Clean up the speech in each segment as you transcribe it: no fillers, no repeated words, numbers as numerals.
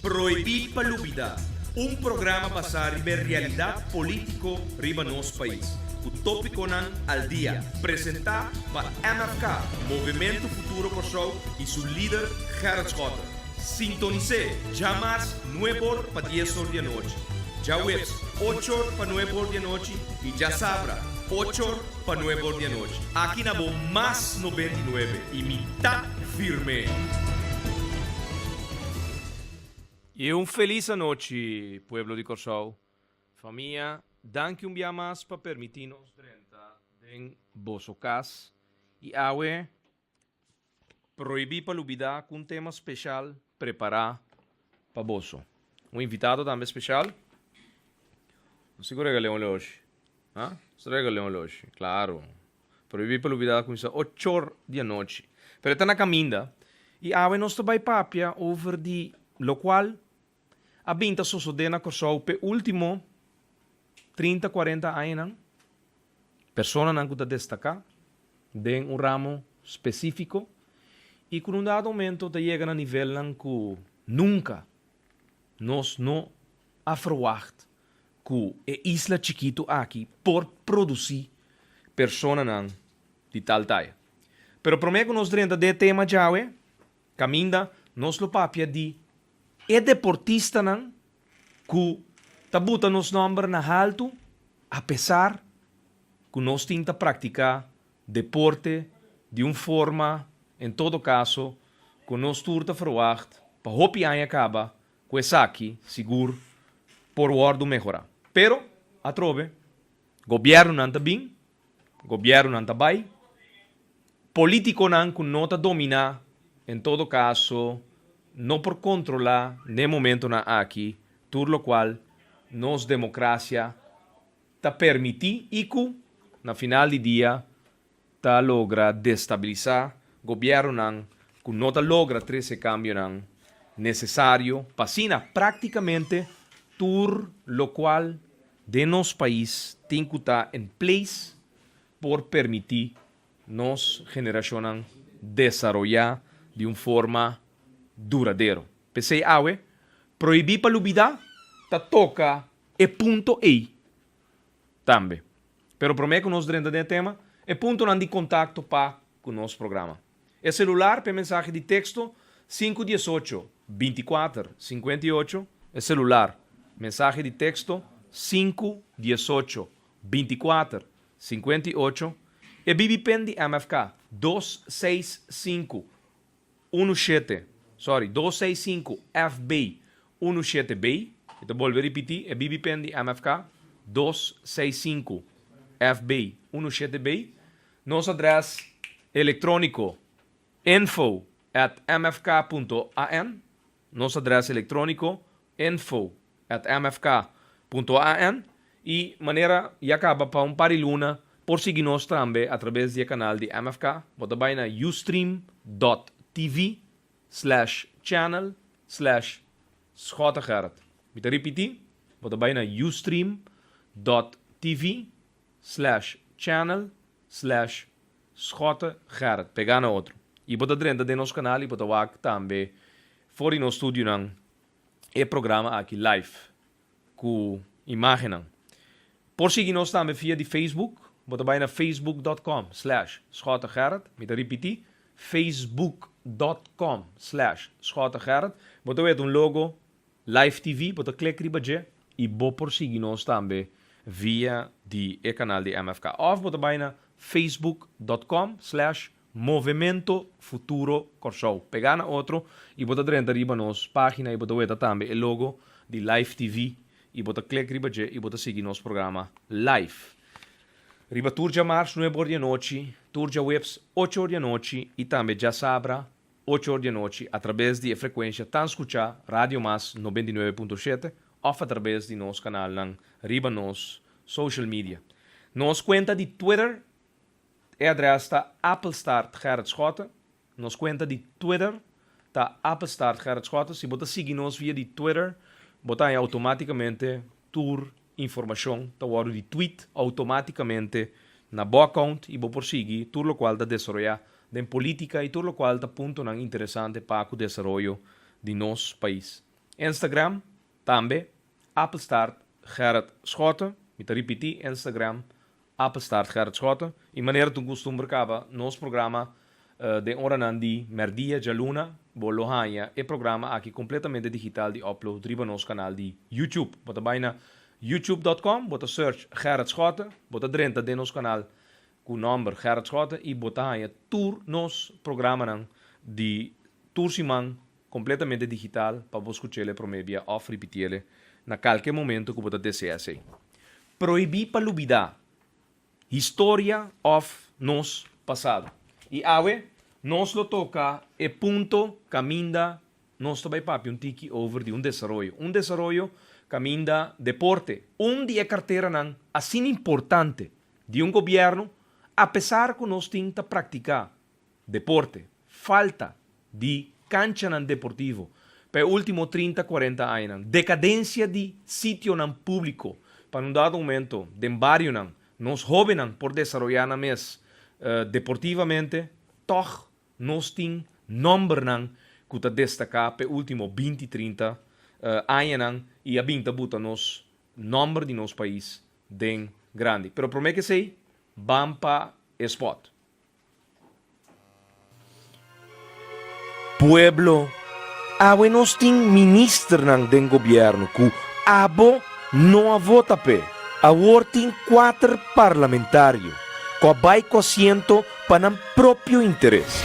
Prohibí pa Lubidá, un programa basá riba e realidat polítiko riba nos pais, ku tópikonan al dia, presentá pa MFK, Movementu Futuro Kòrsou, i su lider Gerrit Schotte. Sintonis'é djamars nueb'or pa dies'or di anochi, djaweps och'or pa nueb'or di anochi i djasabra och'or pa nueb'or di anochi. Aki na bo Mas 99 i mi ta firme! I un felis anochi pueblo di Kòrsou. Famia, danki un bia mas pa permití nos drenta den boso kas i awe prohibí pa lubidá ku un tema speshal prepará pa boso. Un invitado tambe speshal. No sigur regal'é un oloshi. Ha? Nos regal'é un oloshi, klaro. Prohibí pa lubidá ta kuminsá ochor di anochi. Pero e ta na kaminda. I awe nos ta bai papia over di lokual a bin ta sosodé na Kòrsou p'e último trinta, kuarenta añanan. Personanan ku ta destaká den un ramo spesífiko i ku na un dado momento ta yega na nivelnan ku nunka nos no a ferwagt ku e isla chikitu aki por produsí personanan di tal taya. Pero promé ku nos drenta den e tema djawe, kaminda nos lo papia di e deportistanan ku ta buta nos nòmber na haltu apesar ku nos tin ta praktiká deporte di un forma, en todo kaso, ku nos tur ta ferwagt pa hopi aña kaba Ku esaki sigur por wòrdu mehorá. Pero, atrobe, gobièrnunan ta bin, gobièrnunan ta bai, polítikonan ku no ta dominá, en todo kaso no por kontrolá n'e momentonan aki tur lokual nos demokrasia ta permití i ku, na final di dia, ta logra destabilisá gobièrnunan ku no ta logra trese kambionan nesesario pa asina práktikamente tur lokual den nos pais tin ku ta en place por permití nos generashonnan desaroyá di un forma duradero. P'esei awe, prohibí pa lubidá ta toka e punto ei tambe. Pero promé ku nos drenta den e tema, e puntonan di kontakto pa ku nos programa. E selular p'e mensahe di teksto, sinku diesocho, bintikuater, sinkuenta i ocho, e selular, mensahe di teksto, 5 18 24 58, e BB pen di MFK, 265 17, sorry, 265 FB 17 B, mi ta bolbe ripití, e BB pen di MFK, 265 FB 17 B, nos adrès elektróniko info@mfk.an, nos adrès elektróniko info@mfk.an i manera ya kaba pa un par di luna por sigui nos tambe atraves di e kanal di MFK, bo ta bai na ustream.tv/channel/SchotteGerrit. Mi ta ripití, bo ta bai na ustream.tv/channel/SchotteGerrit, pegá na otro. I bo ta drenta den nos kanal i bo ta wak tambe for di nos studionan e programa aki live ku imágennan. Por sigui nos tambe via di Facebook, bo ta bai na facebook.com/SchotteGerrit, mi ta ripití, facebook.com/SchotteGerrit, bo ta wet un logo Live TV, bo ta klik riba dje i bo por sigui nos tambe via di e kanal di MFK. Òf bo ta bai na facebook.com/Movemento Futuro Kòrsou. Pegá na otro i bo ta drenta riba nos página i bo ta weta tambe e logo di Live TV i bo ta klik riba dje i bo ta sigui nos programa live. Riba tur djamars nuebe or di anochi, tur djaweps ocho or di anochi i tambe djasabra ocho or di anochi atrabes di e frekuensha tan skuchá Radio Mas 99.7 òf atrabes di nos kanalnan riba nos social media. Nos kuenta di Twitter e adrès ta @GerritSchotte. Nos kuenta di Twitter ta @GerritSchotte. Si bo ta sigui nos via di Twitter bo ta haña outomátikamente tur informashon ta wòrdu di tweet outomátikamente na bo account i bo por sigui tur lokual ta desaroyá den polítika i tur lokual ta puntonan interesante pa ku desaroyo di nos pais. Instagram tambe Appelstaart Gerrit Schotte. Mi ta ripití, Instagram Appelstaart Gerrit Schotte. I manera ta un kustumber kaba nos programa den oranan di mèrdia djaluna bo lo haña e programa aki kompletamente digital di upload riba nos kanal di YouTube. Bo ta bai na youtube dot com, bo ta search Gerrit Schotte, bo ta drenta den nos kanal ku nòmber Gerrit Schotte i bo ta haña tur nos programanan di tur siman kompletamente digital pa bo skuch'el e promé bia òf ripiti'el na kalke momento ku bo ta deseá esei. Prohibí pa lubidá historia òf nos pasado. I awe nos lo toka e punto kaminda nos ta bai papia un tiki over di un desaroyo. Un desaroyo kaminda deporte, un di e karteranan asina importante di un gobièrnu, apesar ku nos tin ta praktiká deporte, falta di kanchanan deportivo pa e último trinta, kuarenta añanan, dekadensia di sitionan públiko pa na un dado momento den barionan nos hóbennan por desaroyá nan mes deportivamente, tòg nos tin nòmbernan ku ta destaká pa e último binti, 30 añanan i a bin ta buta nos nòmber di nos pais den grandi. Pero promé ku esei, ban pa e spòt. Pueblo, awe nos tin ministernan den gobierno cu abo no a vota p'e. Awor tin cuater parlamentario cu a bay cu asiento pa nan propio interes.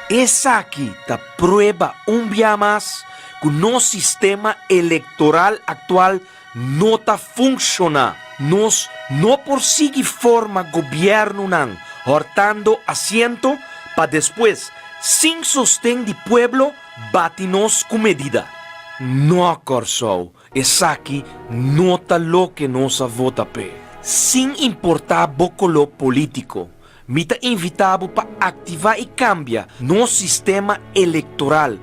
Esaki ta prueba un bia mas cu nos sistema electoral actual no ta funshoná. Nos no por sigui forma gobièrnunan hòrtando asiento pa despues, sin sosten di pueblo, bati nos ku medida. No, Kòrsou, esaki no ta loke nos a vota p'e. Sin importá bo koló polítiko, mi ta invitá bo pa aktivá i kambia nos sistema elektoral.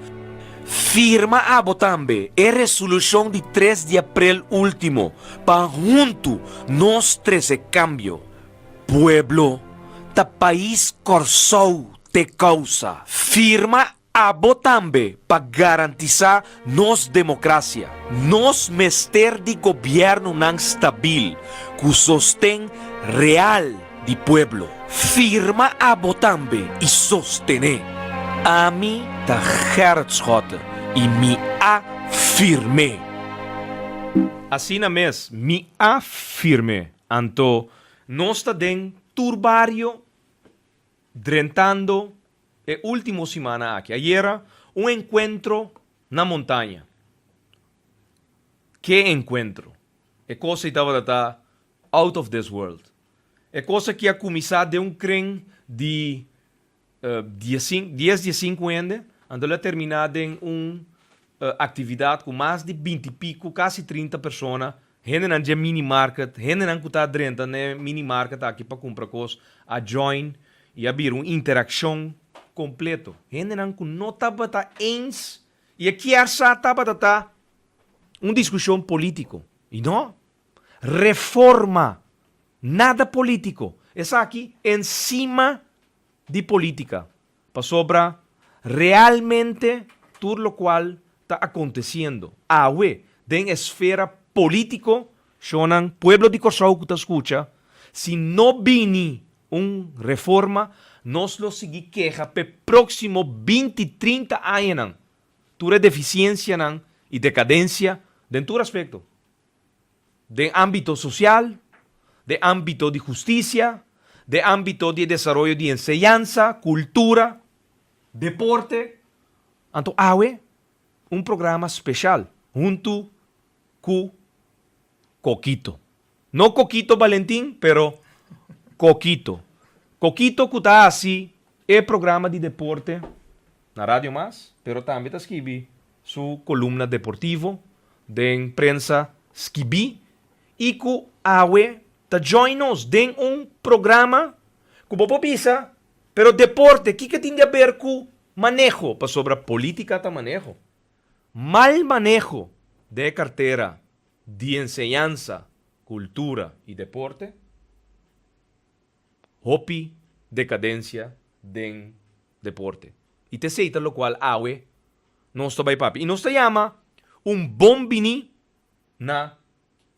Firma abo tambe e resolushon di tres di aprel último pa huntu nos trese kambio. Pueblo, ta pais Kòrsou t'e kousa. Firma Abo tambe pa garantisá nos demokrasia. Nos mester di gobièrnunan stabil ku sosten real di pueblo. Firma abo tambe i sostené. Ami ta Gerrit Schotte i mi a firm'é. Asina mes mi a firm'é. Anto nos ta den tur bario drentando E ultimo simana aki ayera un encuentro na montaña. Ke encuentro! E cos ei tabata ta out of this world. E cos aki a cuminsa den un kren di dies diesinku hende, anto el a termina den un actividad cu mas di binti pico, casi 30 persona, hendenan dje mini market, hendenan cu ta drenta n'e mini market aki pa cumpra cos, a join y a bira un interaccion completo. Hendenan cu no tabata eens y e kier sa tabata ta un discusion politico. Y no, reforma, nada politico. Esaki encima di politica. Pasobra realmente tur locual ta aconteciendo awe den esfera politico, shonnan, pueblo di Corsou cu ta scucha, si no bini un reforma, nos lo sigui keha p'e proximo binti, 30 añanan tur e deficiencianan y decadencia den tur aspecto. Den ámbito sosial, den ámbito di hustisia, den ámbito di e desaroyo di enseñansa, kultura, deporte. Anto awe un programa speshal huntu ku Kokito. No Kokito Balentin, pero Kokito. Kokito ku ta hasi e programa di deporte na Radio Mas, pero tambe ta skibi su kolumna deportivo den prensa skibí i ku awe ta join nos den un programa ku bo por bisa, pero deporte kiko tin di aber ku maneho? Pasobra polítika ta maneho. Mal maneho den e kartera di enseñansa, kultura i deporte, hopi dekadensia den deporte. I t'esei ta lokual awe nos ta bai papia. I nos ta yama Un bon bini na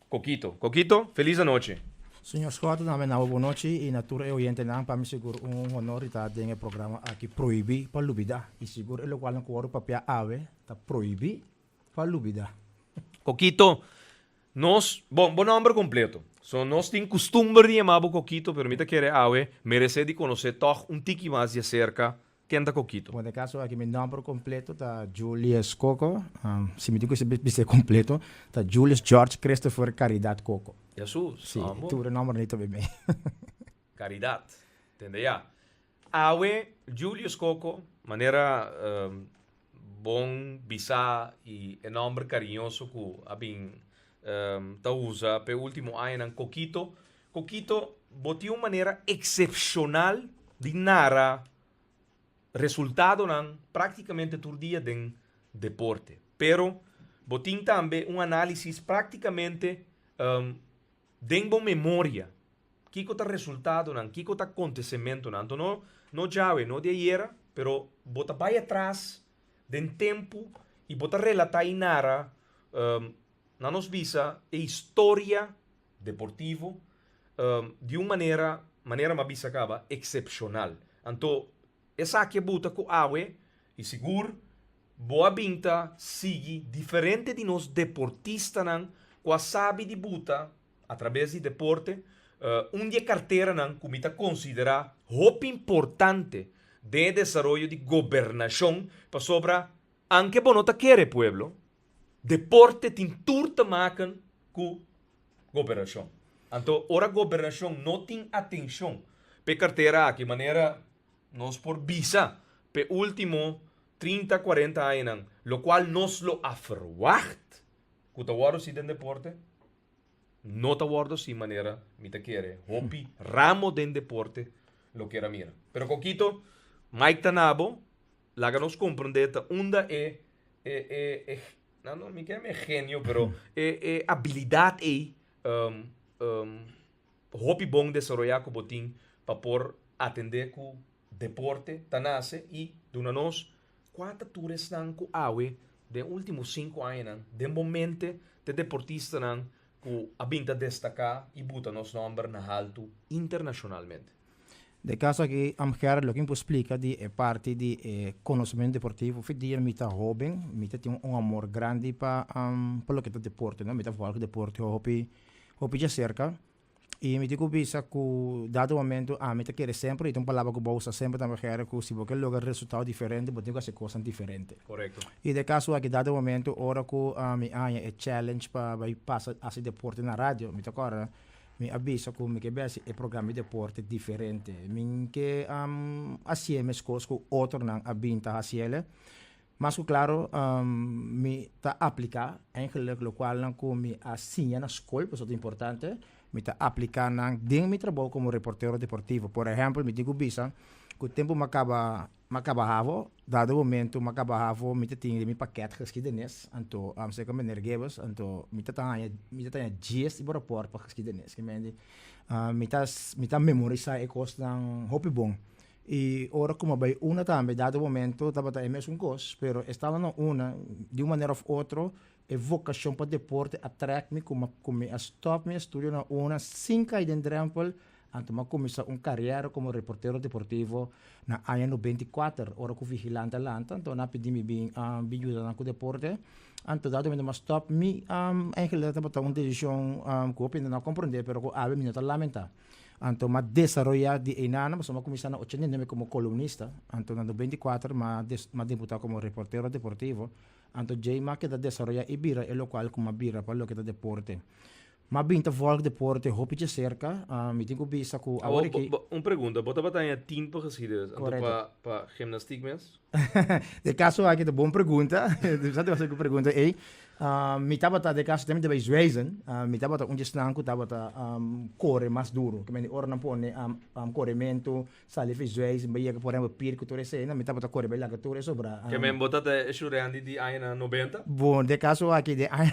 Kokito. Kokito, felis anochi. Señor Schotten, na mi na bo bonochi y na tur e oyentenan. Pa mi sigur un honor di ta den e programa aki Prohibi pa Lubida. Y sigur e locualnan cu worde papia awe ta prohibi pa lubida. Kokito, nos, bon, bo nomber completo. So nos tin custumber di yama bo Kokito, pero mi ta kere awe merece di conoce toch un tiki mas di acerca Ken ta Kokito? Bon, den kaso aki mi nòmber kompleto ta Julius Koko. Si mi tin ku bis'é kompleto, ta Julius George Christopher Caridad Koko. Jesús, Sí, tur e nòmber nei ta bin mei. Caridad, tende ya. Awe Julius Koko, manera bon bisá i e nòmber kariñoso ku a bin ta usa p'e último añanan, Kokito, Kokito, bo tin un manera eksepshonal di nara resultadonan práktikamente tur dia den deporte. Pero bo tin tambe un análisis práktikamente den bo memoria. Kiko ta resultadonan, kiko ta akontesementonan. Anto no no djawe, no di ayera, pero bo ta bai atras den tempu i bo ta relatá i nara na nos bisa e historia deportivo di un manera, manera m'a bisa caba, excepcional. Anto esaki a buta cu awe y sigur bo a bin ta sigui diferente di nos deportistanan cu a sabi di buta a traves di deporte un di e carteranan cu mi ta considera hopi importante den e desaroyo di gobernacion pasobra anke bo no ta kere pueblo, Deporte tin tur te maken ku gobernashon. Anto ora gobernashon no tin atenshon p'e kartera aki manera nos por bisa p'e ultimo trinta, kuarenta añanan, lokual nos lo a ferwagt ku ta wòrdu si den deporte, no ta wòrdu si manera mi ta kere hopi ramo den deporte lo kier a mira. Pero Kokito, Mike ta na bo, Laga nos comprende ta unda e e e e no no mi ke mi genio pero e e habilidad ey hopi bon desaroya cu bo tin pa por atende cu deporte ta nace y duna nos cua ta tur esnan cu awe den ultimo cinco añanan den bo mente ta e deportistanan cu a bin ta destaca y buta nos nomber na halto internacionalmente. Den kaso aki Amger loke mi por splika di e parti di e konosementu deportivo fi dia mi ta hoben mi ta tin un amor grandi pa pa loke ta deporte no mi ta volg deporte hopi hopi djaserka i mi tin ku bisa ku dado momento ami ta kere semper i ta un palabra ku bo a usa semper tambe Gerrit ku si bo ke logra resultado diferente bo tin ku hasi kosnan diferente i den kaso aki dado momento ora ku mi a haña e challenge pa bai pasa hasi deporte na radio mi ta kòrda Mi a bisa ku mi ke besi e programa di deporte diferente. Mi ke hasié meskos ku otronan a bin ta hasiele. Mas ku klaro mi ta apliká eigenlik lokualnan ku mi a siña na skol, pasobra ta importante, mi ta apliká nan den mi trabou komo reportero deportivo. Por ehèmpel, mi tin ku bisa ku tempu mi a kaba M'a kaba havo, dado momento m'a kaba havo mi ta tin den mi pakèt geschiedenis, anto serka meneer Gebbes, anto mi ta ta haña mi ta ta haña dies bo rapòrt pa geschiedenis, ke mende mi ta mi ta memorisá e kosnan hopi bon. I ora ku m'a bai una tambe dado momento tabata e mesun kos, pero estando na una di un manera òf otro e vokashon pa deporte a trèk mi ku m'a ku mi a stòp mi estudio na una sin kai den drèmpel Anto m'a kuminsá un kariera komo reportero deportivo na aña 94, ora ku Vigilante a lanta, anto nan a pidi mi bin bin yuda nan ku deporte. Anto dado momento m'a stòp mi, eigenlijk tabata un desishon ku hopi hende no a komprondé, pero ku awe mi no ta lamentá. Anto m'a desaroyá di einan, pasobra m'a kuminsá na 89 komo kolumnista, anto na 94 m'a m'a debutá komo reportero deportivo. Anto djei m'a keda desaroyá i bira e lokual ku m'a bira pa loke ta deporte. M'a bin ta volg deporte hopi djaserka. Mi tin ku bisa ku awor aki. Un pregunta, bo tabata haña tin pa geschiedenis, anto pa pa gimnastiek mes? Den kaso aki ta bon pregunta, sa ta ku pregunta ei. Mi tabata den kaso tempo di bai zwijzen, mi tabata un di esnan ku tabata kore mas duru. Ke mende ora nan pone korementu, Sali fi Zuijs, bai yega por ehempel Pirque tur esei, mi tabata kore bai laga tur e sobra. Ke men bo ta ta e shurendi di añanan nobenta? Bon, den kaso aki den aña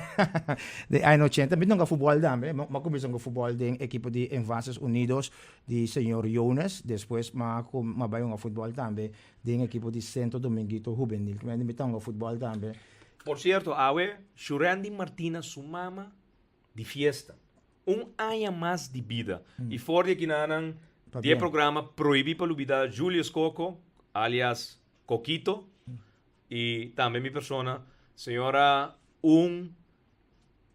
den aña ochenta mi nunka futbòl tambe, mi a kuminsá ku futbòl den ekipo di Envases Unidos di señor Jones, despues mi a bai hunga futbòl tambe den ekipo di Centro Dominguito Hubenil, mi ta hunga futbòl tambe. Por sierto, awe Shurandy Martina su mama di fiesta. Un aña mas di bida. I for di akinanan di e programa Prohibí pa Lubidá Julius Coco, alias Coquito, i tambe mi persona, señora un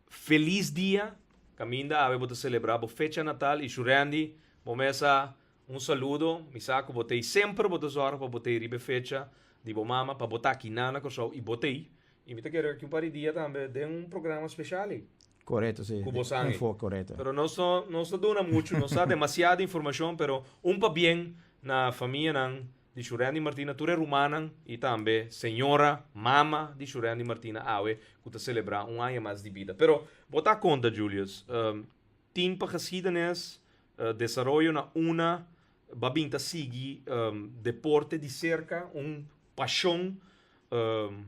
felis dia kaminda awe bo ta selebrá bo fecha natal i Shurandy bo mes a un saludo, mi sa ku bo t'ei semper bo ta zòrg pa bo t'ei riba e fecha di bo mama pa bo ta akinan na Kòrsou i bo t'ei I mi ta kere aki un par di dia tambe den un programa special ei. Correcto, si. Cu bo san ei. Info, correcto. Pero nos no, nos no duna mucho, nos sa demasiado informacion, pero un pabien na famianan di Shurandy Martina, tur e rumannan y tambe señora, mama di Shurandy Martina awe cu ta celebra un aña mas di bida. Pero bo ta conta, Julius, tin pa geschiedenis, desaroyo na una Ba bin ta sigui deporte di serka, un pashon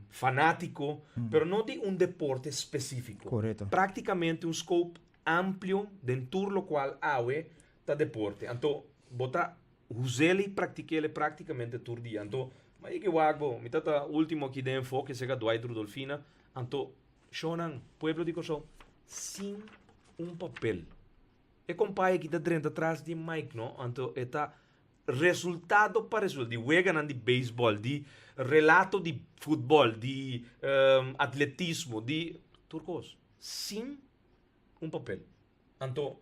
fanátiko, pero no di un deporte spesífiko. Korekto. Práktikamente un scope amplio den tur lokual awe ta deporte. Anto bo ta us'el i praktik'el práktikamente tur dia. Anto mi a yega e wak bo, mi ta ta último aki den enfoke serka Dwight Rudolfina. Anto shownan, pueblo di Kòrsou, sin un papel. E kompai aki ta drenta tras di mic no, anto e ta resultado pa resultado, di weganan di beisbòl, di relato di futbòl, di atletismo, di tur kos, sin un papel. Anto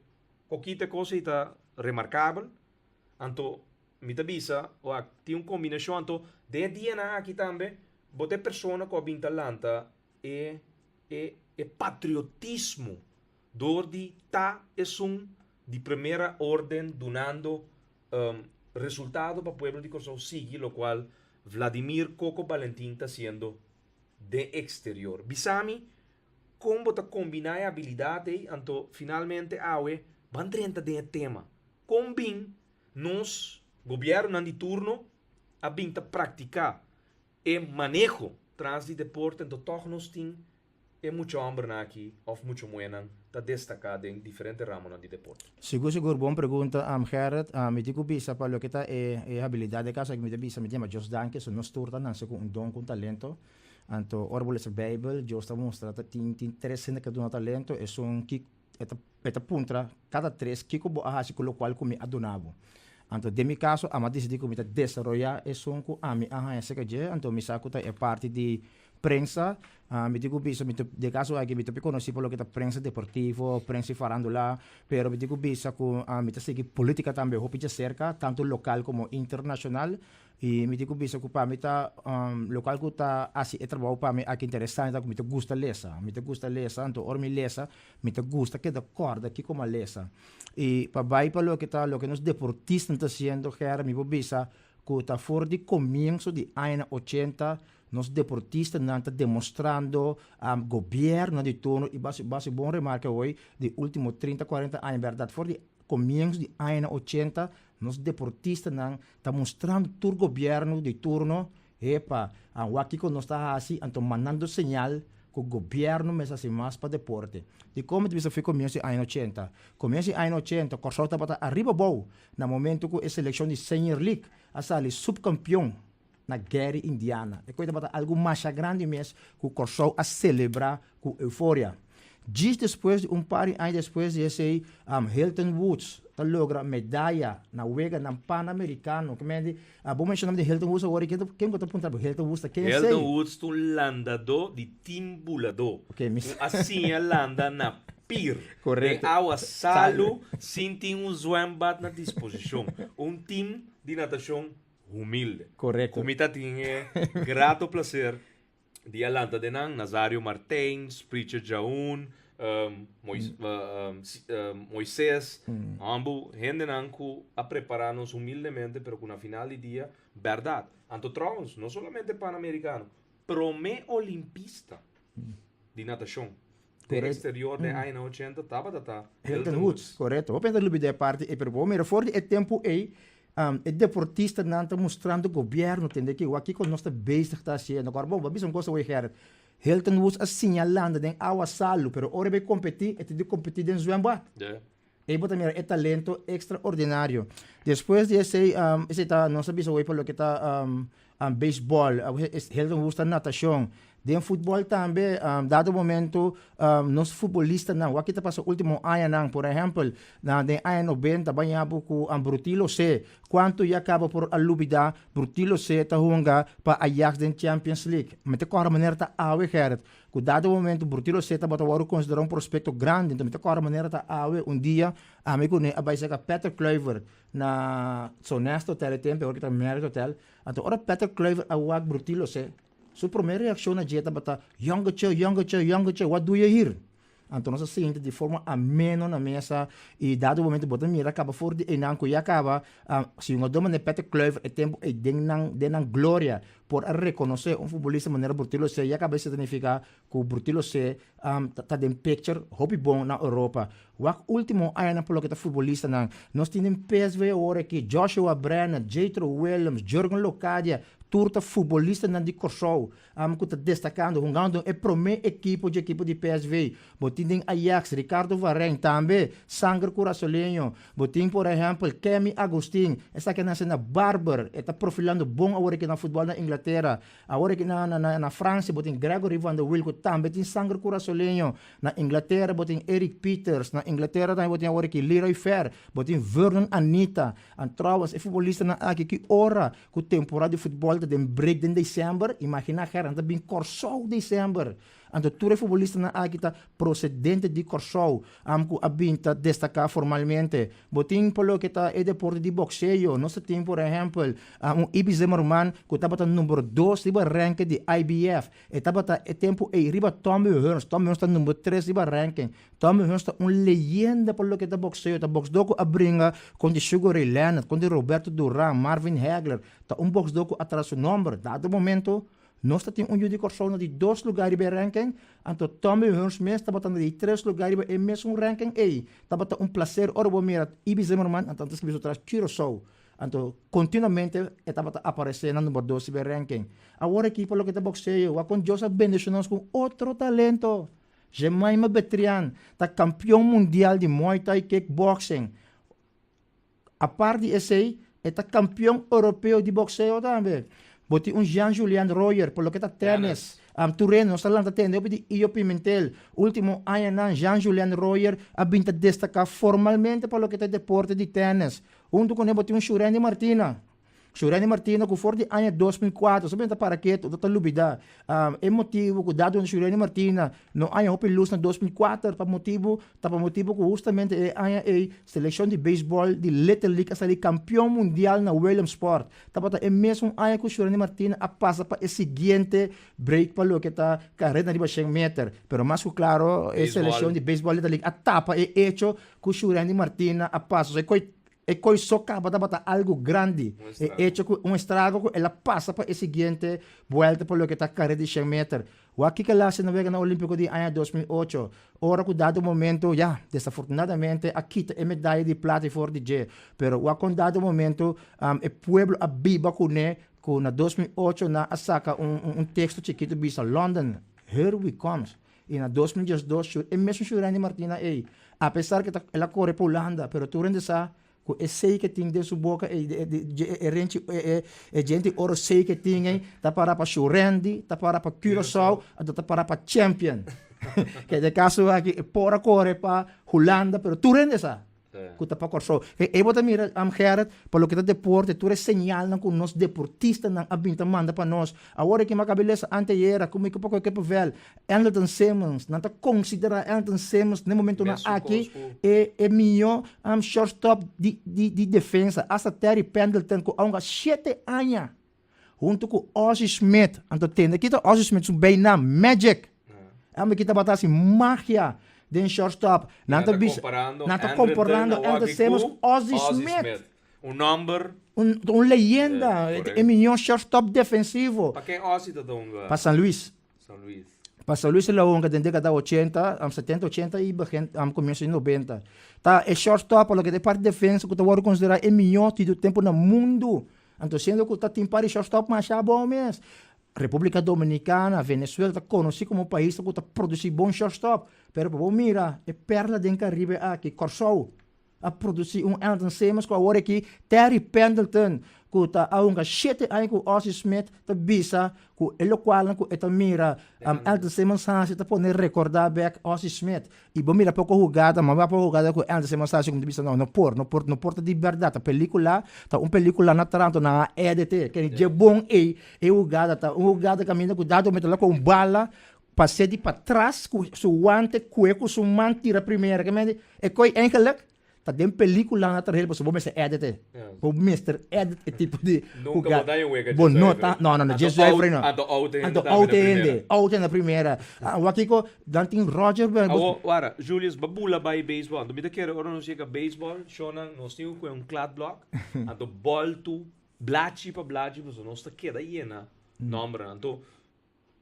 kokita e kos ei ta remarkabel, anto mi ta bisa wak tin un kombinashon, anto den e dianan aki tambe bo ta e persona ku a bin ta lanta e e e patriotismo Dor di ta esun di primera orden dunando resultado pa pueblo di Kòrsou sigui lokual Vladimir Coco Balentin ta hasiendo den eksterior. Bisa mi kon bo ta kombiná e abilidat ei anto finalmente awe ban drenta den e tema. Kon bin nos gobièrnunan di turno a bin ta praktiká e maneho tras di deporte anto tòg nos tin E mucha hòmbernan aki òf mucha muhénan ta destaká den diferente ramonan di deporte. Sigur sigur bon pregunta Gerrit. Mi tin ku bisa pa loke ta e e habilidat den kaso aki mi ta bisa mi ta yama Dios danki so nos tur ta nase ku un don ku un talento. Anto ora bo lesa beibel Dios ta mustra ta tin tin tres hende ku a duna talento esun ki e ta e ta puntra kada tres kiko bo a hasi ku lokual ku mi a duna bo. Anto den mi kaso ami a disidí ku mi ta desaroyá esun ku ami a haña serka dje anto mi sa ku ta e parti di Prensa, Mi tin ku bisa, mi ta, den kaso aki mi ta por konosí pa loke ta prensa deportivo, prensa di farandula, pero mi tin ku bisa ku mi ta sigui politika tambe hopi djaserka, tantu lokal komo internashonal, i mi tin ku bisa ku pa mi ta lokual ku ta hasi e trabou pa mi aki interesante ta ku mi ta gusta lesa, mi ta gusta lesa, anto ora mi lesa mi ta gusta keda kòrda kiko mi a lesa. I pa bai pa loke ta loke nos deportistanan ta hasiendo, Gerrit, mi por bisa ku ta for di komienso di añanan ochenta Nos deportistanan ta demostrando gobiernonan di turno y basi basi bon remarke hoy di ultimo 30 40 aña berdad for di comienzo di añanan 80 nos deportistanan ta mostrando tur gobierno di turno hepa wak kico nos ta haci anto mandando señal cu gobierno mester haci mas pa deporte. Dicon mi ta bisa for comienzo di añanan 80? Comienzo di añanan 80 Corsou tabata ariba abou na momento cu e seleccion di Senior League a sali subcampeon na Gary, Indiana. E koe tabata algu masha grandi mes ku Kòrsou a selebrá ku euforia. Djis despues di un par di aña despues di esei, Hilton Woods ta logra medaya na Weganan Panamerikano. Ke men di, bo menshoná mi di Hilton Woods awor, ken ken ku ta puntra bo Hilton Woods ta ken esei? Hilton Woods ta un landadó di tim buladó Oké, mi ku a siña landa na pir den Korekto. awa salu sin tin un zwembad na disposishon. Un tim di natashon humilde. Correcto. Cu mi ta tin e grato placer di a lanta den nan, Nazario Martins, Preacher Jaun, Moises, hombo hendenan cu a prepara nos humildemente pero cu na final di dia, berdad. Anto trouwens, no solamente Panamericano, prome Olimpista di natacion den exterior den añanan ochenta tabata ta Hilton Woods. Correcto. Hopi hende ta lubida e parti ei, pero bo mira for di e tempo ei, E deportistanan ta mustrando gobierno tende ki wak kiko nos ta bezig ta hasiendo. Awor bo, bo a bisa un kos awor Gerrit. Hilton Woods a siña landa den awa salu, pero ora e bai kompetí, e tin di kompetí den zwembad. Ei bo ta mira e talento ekstraordinario. Despues di esei, esei ta nos a bisa awor pa loke ta beisbòl, Hilton Woods ta natashon. Den futbòl tambe, dado momento nos futbolistanan, wak ki ta pasa último añanan, por ehèmpel, na den aña nobenta baña bo ku Brutilo C. Kuantu ya kaba por a lubidá Brutilo C ta hunga pa Ajax den Champions League. Mi ta kòrda manera ta awe, Gerrit, ku dado momento Brutilo C tabata wòrdu konsiderá un prospekto grandi. Enton mi ta kòrda manera ta awe, un dia ami kuné a bai saka Patrick Kluivert na Sonesta Hotel e tempu, awor ki ta Marriott Hotel. Anto ora Patrick Kluivert a wak Brutilo C, Su promé reakshon na dje tabata, Jongetje, jongetje, jongetje, wat doe je hier? Anto nos a sinta di forma ameno na mesa i dado momento bo ta mira kaba for di einan ku ya kaba, si un adó manera Patrick Kluivert e tempu ei den nan den nan gloria por a rekonosé un futbolista manera Brutilo C ya kaba esei ta nifiká ku Brutilo C ta den picture hopi bon na Europa. Wak último añanan por loke ta futbolistanan. Nos tin den PSV awor aki Joshua Brenner, Jethro Willems, Jurgen Locadia, tur ta futbolistanan di Kòrsou ku ta destakando, hungando den e promé ekipo dje ekipo di PSV. Bo tin den Ajax, Ricardo Varijn, tambe sanger kurasoleño. Bo tin por ehèmpel Kemi Agustin, esaki a nase na Barber, e ta profilando bon awor aki na futbòl na Inglatera. Awor aki na na Fransia bo tin Gregory van der Wiel ku tambe tin sanger kurasoleño. Na Inglatera bo tin Erik Pieters, na Inglatera tambe bo tin awor aki Leroy Fer, bo tin Vurnon Anita. An trouwens e futbolistanan aki ki ora ku temporada di futbòl ta den break den desèmber, imaginá Gerrit nan ta bin Kòrsou desèmber. Anto tur e futbolistanan aki ta prosedente di Kòrsou, am ku a bin ta destaká formalmente. Bo tin pa loke ta e deporte di bokseo, nos ta tin por ehèmpel un Ibi Zimmerman ku tabata number dos riba ranking di IBF. E tabata e tempu ei riba Tommy Hearns. Tommy Hearns ta number tres riba ranking. Tommy Hearns ta un leyenda pa loke ta bokseo. Ta boksdó ku a bringa kontra Sugar Ray Leonard, kontra Roberto Duran, Marvin Hagler. Ta un boksdó ku a traha su nòmber. Dado momento nos ta tin un yu di Kòrsou na di dos lugá riba e ranking, anto Tommy Hearns mes tabata na di tres lugá riba e mesun ranking ei. Tabata un plaser ora bo mira Ibi Zimmerman, anto antes ki bisto tras Curaçao. Anto kontinuamente e tabata aparesé na number dos riba e ranking. Awor aki pa loke ta bokseo, wak kon Dios a bendishon nos ku otro talento. Jemima Betrian ta kampion mundial di Muay Thai kickboxing. Apart di esei, e ta kampion europeo di bokseo tambe. Bo tin un Jean-Julien Rojer pa loke ta tènis. Tur hende nos ta lanta tende hopi di Iyo Pimentel. Ultimo añanan Jean-Julien Rojer a bin ta destaká formalmente pa loke ta e deporte di tènis. Huntu kuné bo tin un Shurendi Martina. Shurendi Martina ku for di aña 2004 so bin ta para ketu, ta lubida. E motibu ku dado Shurendi Martina no haña hopi lus na 2004 pa motibu ta pa motibu ku hustamente e aña ei selekshon di beisbòl di Little League a sali kampion mundial na Williamsport. Tabata e mesun aña ku Shurendi Martina a pasa pa e siguiente break pa loke ta kareda riba shen meter. Pero mas ku klaro e selekshon di beisbòl Little League a tapa e echo ku Shurendi Martina a pasa. So e koi E koi so kaba tabata algu grandi. E echo ku un estrago ku el a pasa pa e siguiente buelta pa loke ta kare di shen meter. Wak kiko el a hasi na Weganan Olímpiko di aña 2008, ora ku dado momento, ya, desafortunadamente a kita e medaya di plata for di dje. Pero wak kon dado momento e pueblo a biba kuné ku na 2008 nan a saka un un teksto chikitu bisa London, here we comes. I na 2012 Shur e mesun Shurendi Martina ei, apesar ku el a kore pa Hulanda, pero tur hende sa ku e sei ke tin den su boka ei, e renchi e djente oro sei ke tin ei, ta para pa Shurendi, ta para pa Curaçao, anto ta para pa Champion. Ke den kaso aki e por a kore pa Hulanda, pero tur hende sa ku ta pa Kòrsou. E bo ta mira, Gerrit, pa loke ta deporte, tur e señalnan ku nos deportistanan a bin ta manda pa nos. Awor aki mi a kaba lesa anteayera ku mi ku poko ke pavel, Andrelton Simmons, nan ta konsiderá Andrelton Simmons na e momentonan aki e e mihó shortstop di di di defensa. Asta Terry Pendleton ku a hunga shete aña huntu ku Ozzie Smith. Anto tende kita Ozzie Smith su beinam, Magic. Amo kita tabata hasi magia den shortstop. Nan ta bisa, nan ta comparando Andrelton Simmons ku Ozzie Smith. Un nomber. Un, un leyenda. E mihó shortstop defensivo. Pa ken Ozzie ta hunga? Pa San Luis. San Luis. Pa San Luis el a hunga den década ochenta, setenta, ochenta i begin, comienso di nobenta. Ta e shortstop pa loke ta e parti defensa ku ta wòrdu konsiderá e mihó di tur tempu na mundu. Anto siendo ku ta tin par di shortstop masha bon mes. Republica Dominicana, Venezuela ta konosí komo pais ku ta produsí bon shortstop. Pero pa bo mira e perla den Karibe aki, Kòrsou a produsí un Andrelton Simmons ku awor aki Terry Pendleton. ku ta a hunga shete aña ku Ozzie Smith ta bisa ku e lokualnan ku e ta mira Elton Simmons hasi ta pone rekordá bèk Ozzie Smith. I bo mira poko hugada, ma bo hugada ku Elton Simmons hasi ku mi ta bisa no, no por, no por, no por ta di bèrdat, ta pelíkula, ta un pelíkula na trantu nan a edit e, dje bon ei e hugada ta un hugada kaminda ku dado mi ta loke un bala pas'é di patras ku su wante kue ku su man tira primera, ke mende e koi eigenlijk Ta den peliculanan a trahel pasobra bo mester edit e. Bo mester edit e tipo di Nunca bo ta un wega Bo no ta, no no no, Dje Zuiver no. Anto out hende Anto out hende, out hende na primera. Wak kiko, dan tin Roger Bern. Awo, wara, Julius, bo bula bai baseball. Anto mi ta kere ora nos yega baseball, shownan, nos tin ku un kladblok, anto bòltu blachi pa blachi, pasobra nos ta keda yena nòmbernan. Anto,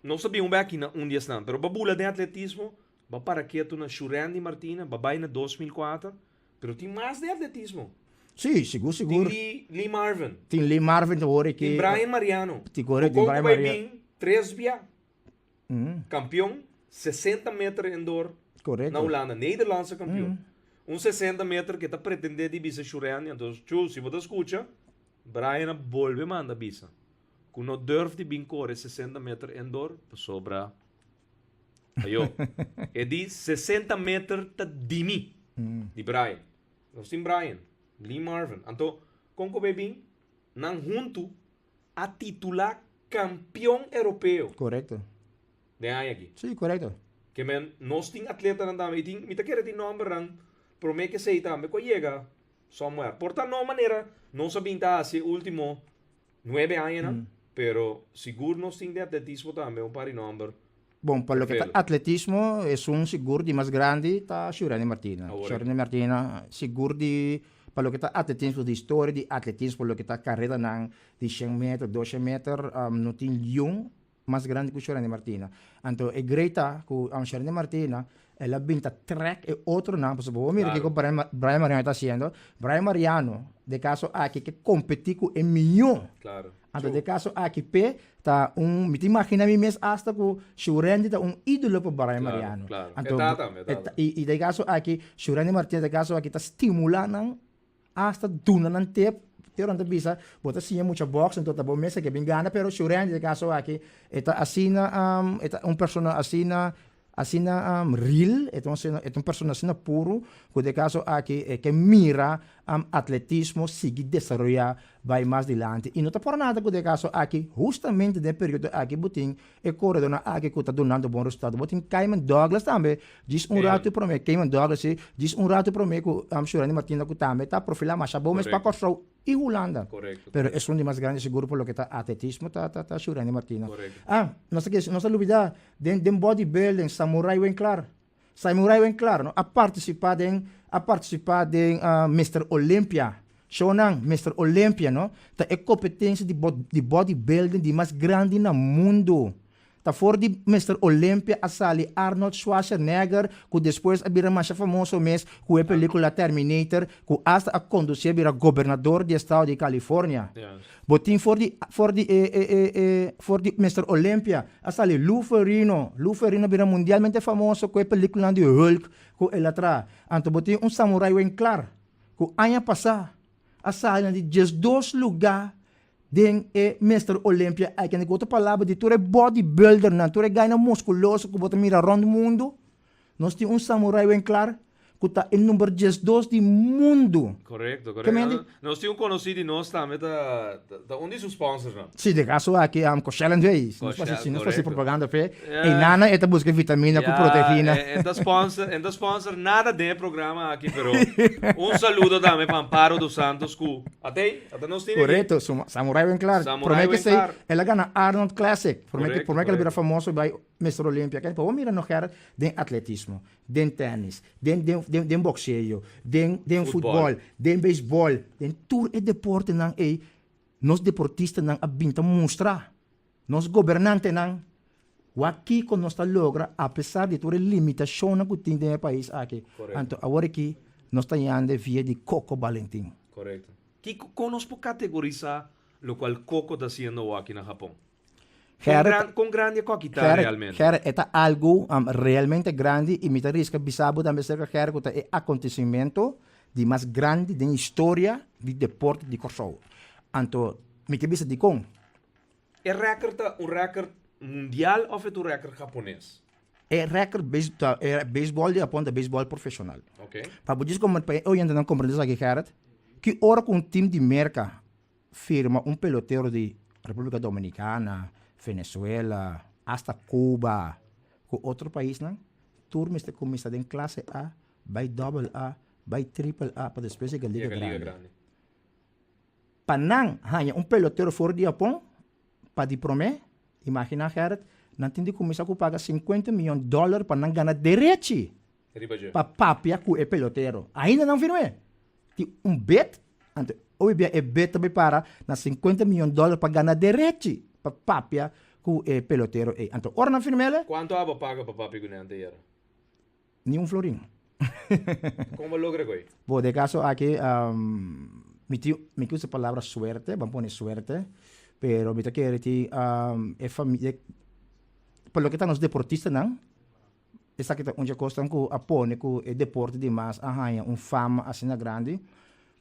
Nos ta bin un bek aki na un di esnan, pero ba bula den atletismo, ba para ketu na Shurandy Martina, ba bai na 2004, pero tin mas den atletismo. Sí, sigur, sigur. Tin Lee, Lee Marvin. Tin Lee Marvin ta wor aki. Tin Brian Mariano. Tin correcto, tin Brian Mariano. Cu bin tres bia campeon, 60 meter indoor Correcto. na Hulanda, Nederlandse campeon. Un 60 meter cu ta pretende di bisa Shurandy, anto Chu, si bo ta scucha, Brian a bolbe manda bisa. Ku no durf di bin kore 60 meter indoor pasobra ayo e di 60 meter ta di mi, di Brian. Nos tin Brian, Lee Marvin. Anto kon ku bay bin nan huntu a titula kampion europeo. Korekto. Den aña aki. Sí, korekto. Ke men nos tin atletanan tambe i tin mi ta kere tin nombernan prome ke esei tambe ku a yega somewhere. Por ta no manera nos a bin ta hasi e ultimo Nuebe añanan, pero sigur nos tin den atletismo tambe un par di nomber. Bon, pa loke ta atletismo, esun sigur di mas grandi ta Shurandy Martina. Shurandy Martina sigur di, pa loke ta atletismo, di historia di atletismo, loke ta kareranan di shen meter, doshen meter, no tin yun mas grandi ku Shurandy Martina. Anto e great ta ku Shurandy Martina el a bin ta trek e otronan pasobra bo mira kiko Brian Brian Mariano ta hasiendo. Brian Mariano den kaso aki ke kompetí ku e mihó. Anto den kaso aki p'e ta un mi ta imagina mi mes asta ku Shurandy ta un ídolo pa Brian Mariano. Anto i den kaso aki Shurandy Martina den kaso aki ta stimulá nan Hasta duna nan tip, te ora nan ta bisa, bo ta siña mucha box, enton ta bo mes a ke bin gana, pero Shurandy den caso aki, e ta asina, e ta un persona asina, asina real, e ta un asina, e ta un persona asina puro, ku den caso aki e ke mira atletismo sigui desaroya bai mas dilanti. I no ta por nada ku den caso aki, hustamente den e periodo aki bo tin E koredónan aki ku ta dunando bon resultado. Bo tin Cayman Douglas tambe, djis un ratu promé, Cayman Douglas si, djis un ratu promé ku Shurandy Martina ku tambe ta profilá masha bon mes pa Kòrsou i Hulanda. Pero esun di mas grandi sigur pa loke ta atletismo ta ta Shurandy Martina. Ah, nos ta nos ta lubidá den den bodybuilding Samurai Winklaar. Samurai Winklaar no a partisipá den a partisipá den Mister Olympia. Shownan Mister Olympia no ta e kompetensia di di bodybuilding di mas grandi na mundu. Ta for di Mister Olympia a sali Arnold Schwarzenegger ku despues a bira masha famoso mes ku e pelikula Terminator ku asta a kondusí a bira gobernador di estado di California. Bo tin for di for di e e e e for di Mister Olympia a sali Lou Ferrigno. Lou Ferrigno a bira mundialmente famoso ku e pelíkulanan di Hulk ku el a traha. Anto bo tin un Samurai Winklaar ku aña pasá a sali na di diesdos lugá den e Mister Olympia. Ai ku otro palabra di tur e bodybuildernan, tur e gainan muskuloso ku bo ta mira rònt mundu, Nos tin un samurai Winklaar ku ta e number 12 di mundu. Korekto, Ke men di? korekto. Nos tin un konosí di nos tambe ta ta un di su sponsorsnan. Si, den kaso aki Koshel André, si nos por hasi, si nos por hasi propaganda p'e, einana e ta buska vitamina ku proteina. Ya, e ta sponsor, e no ta sponsor nada den e programa aki, pero un saludo tambe pa Amparo dos Santos ku atei, ata nos tin aki. Korekto, Samurai Winklaar. Samurai Promé ke esei, Winklaar. el a gana Arnold Classic, promé ke, Korekto, promé ke el a bira korekto. famoso bai Mister Olympia, kende pa bo mira no Gerrit den atletismo, den tennis, den den den den boxeo, den den Futbol. futbol, den beisbol, den tur e deportenan ei nos deportistanan a bin ta mustra nos gobernantenan wak kiko nos ta logra apesar di tur e limitashonnan ku tin den e pais aki. Korekto. Anto awor aki nos ta yanda via di Coco Valentin. Korekto. Kiko kon nos por kategorisá lokual Coco ta hasiendo awor aki na Hapon? Gerrit, Kon grandi e koki ta Gerrit, realmente? Gerrit, e ta algu realmente grandi i mi ta riska bisa bo tambe serka Gerrit ku ta e akontesimentu di mas grandi den historia di deporte di Kòrsou. Anto mi ke bisa dikon. E record ta un record mundial of e ta un record japones? E record base ta e baseball di Japon ta baseball profesional. Ok. Pa bo djis como pa e oyentenan comprende esaki Gerrit, ki ora cu un team di Merca firma un pelotero di Republica Dominicana, Venezuela, hasta Cuba cu otro paisnan, tur mester cuminsa den clase A, bay double A, bay triple A pa despues yega liga Yega liga grandi. grandi. Pa nan haña un pelotero for di Japon, pa di promé, imaginá Gerrit, nan tin di kuminsá ku paga sinkuenta miyon dòler pa nan gana derechi Riba dje. pa papia ku e pelotero. Ainda nan firm'é. Tin un bet, anto hopi bia e bet ta bai para na sinkuenta miyon dòler pa gana derechi pa papia ku e pelotero ei. Anto ora nan firm'é, Kuantu abo paga pa papia ku nan te yera? Ni un florin. Kon bo logra koe? Bo, den kaso aki, mi tin, mi ke usa e palabra suerte, ban pone suerte, pero mi ta kere tin e famia, pa loke ta nos deportistanan, esaki ta un dje kosnan ku a pone ku e deporte di mas a haña un fama asina grandi,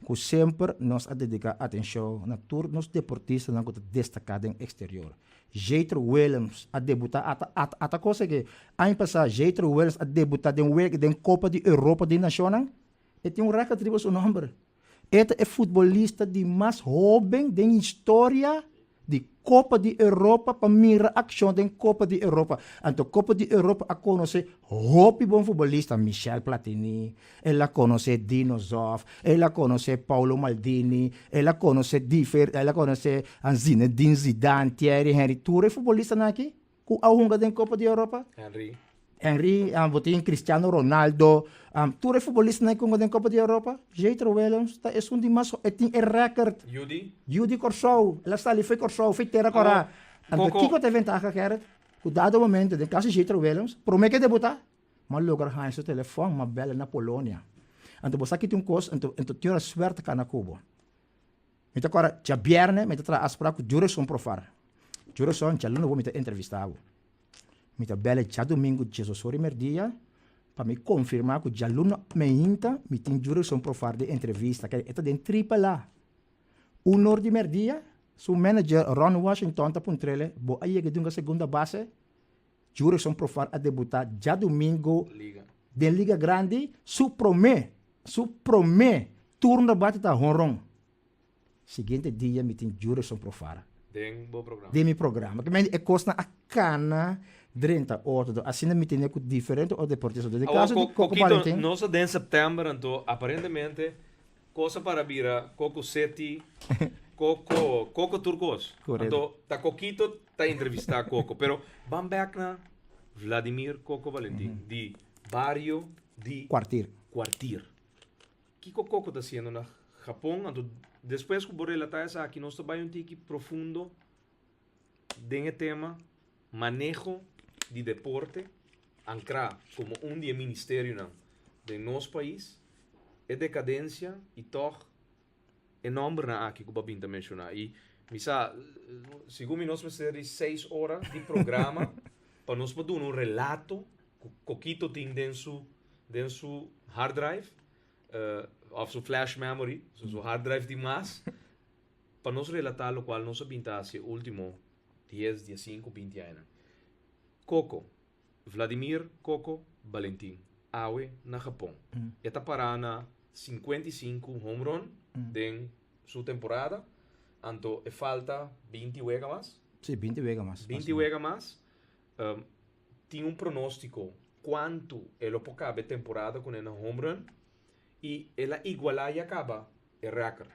ku semper nos a dediká atenshon na tur nos deportistanan ku ta destaká den eksterior. Jetro Willems a debutá ata ata ata kos eke aña pasá Jetro Willems a debutá den wega den Kopa di Europa di Nashonnan e tin un rèkòrt riba su nòmber. E ta e futbolista di mas hóben den historia di Kopa di Europa pa mira akshon den Kopa di Europa. Anto Kopa di Europa a konosé hopi bon futbolista, Michel Platini, el a konosé Dino Zoff, el a konosé Paolo Maldini, el a konosé difer, el a konosé Zinedine Zidane, Thierry Henry, tur e futbolistanan aki ku a hunga den Kopa di Europa. Henry. Henry, bo tin Cristiano Ronaldo, tur e futbolistanan ku hunga den Kopa di Europa, Jetro Willems ta esun di mas, e tin e rèkòrt. Yu di? Yu di Kòrsou, el a sali fo'i Kòrsou, fo'i Tera Kòrá. Anto kiko ta e ventaha, Gerrit? Ku dado momento, den kaso di Jetro Willems, promé ke debutá, m'a logra haña su telefòn, m'a bèl na Polonia. Anto bo sa ki tin un kos, anto anto tin ora suerte kana ku bo. Mi ta kòrda djabièrnè mi ta traha afsprak ku Jurison Profar. Jurison, djaluna bo mi ta entrevistá bo. Mi ta bèl'e djadumingu diesdos ora i merdia pa mi konfirmá ku djaluna meinta mi tin Jurison Profar den entrevista, ke e ta den Triple A. Un or di merdia su manager Ron Washington ta puntr'el, Bo a yega di hunga segunda base? Jurison Profar a debutá djadumingu den Liga Grandi, su promé su promé turno bate ta honron. Siguiente dia mi tin Jurison Profar. Den bo programa. Den mi programa. Ke mende e kosnan a kana drenta otro. Asina mi tene ku diferente otro deportista. Den Awor kaso di Coco Kokito, Valentin. nos ta den september anto aparentemente kos a para bira Coco City, Coco, Coco tur kos. Korekto. Anto ta Kokito ta entrevista Coco. Pero ban bek na Vladimir Coco Valentin di bario di Kwartier. Kwartier. Kiko Coco ta haciendo na Japon? Anto despues ku bo relata esaki nos ta bai un tiki profundo den e tema maneho di deporte ankrá komo un di e ministerionan den nos pais, e dekadensia i tòg e nòmbernan aki ku bo a bin ta menshoná. I mi sa, segun mi nos mester di seis ora di programa pa nos por duna un relato ku Kokito tin den su den su hard drive of su flash memory, su hard drive di mas, pa nos relatá lokual nos a bin ta hasi e último dies, diesinku, binti añanan. Koko, Vladimir Koko Balentin, awe na Japon. E ta pará na 55 home run den su temporada, anto e falta 20 wega mas. Sí, 20 wega mas. 20 wega mas. Tin un pronóstiko kuantu e lo por kaba e temporada kuné na home run i el a igualá ya kaba e rèkòrt.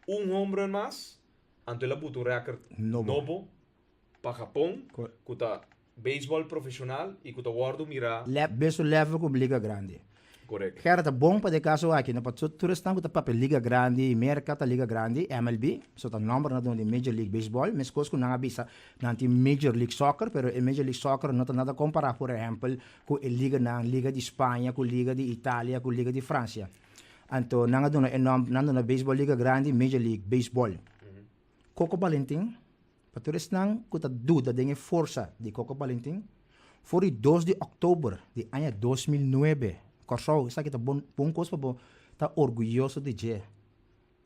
Un home run mas, anto el a buta un rèkòrt nobo pa Japon ku ta beisbòl profeshonal i ku ta wòrdu mirá. Beso level ku liga grandi. Korekto. Gerda ta bon pa de kaso aki no pasobra tur esnan ku ta papia liga grandi Merka ta liga grandi MLB so ta nomber nan duna di Major League Baseball meskos ku nan a bisa nan tin Major League Soccer pero e Major League Soccer no ta nada kompara por ehempel ku e liganan liga di Spaña ku liga di Italia ku liga di Francia anto nan a duna e nomber nan duna beisbol liga grandi Major League Baseball Coco Balentin Pa tur esnan ku ta duda den e forsa di Coco Balentin, for di dos di òktober di aña 2009, Kòrsou, esaki ta bon bon kos pa bo ta orguyoso di dje.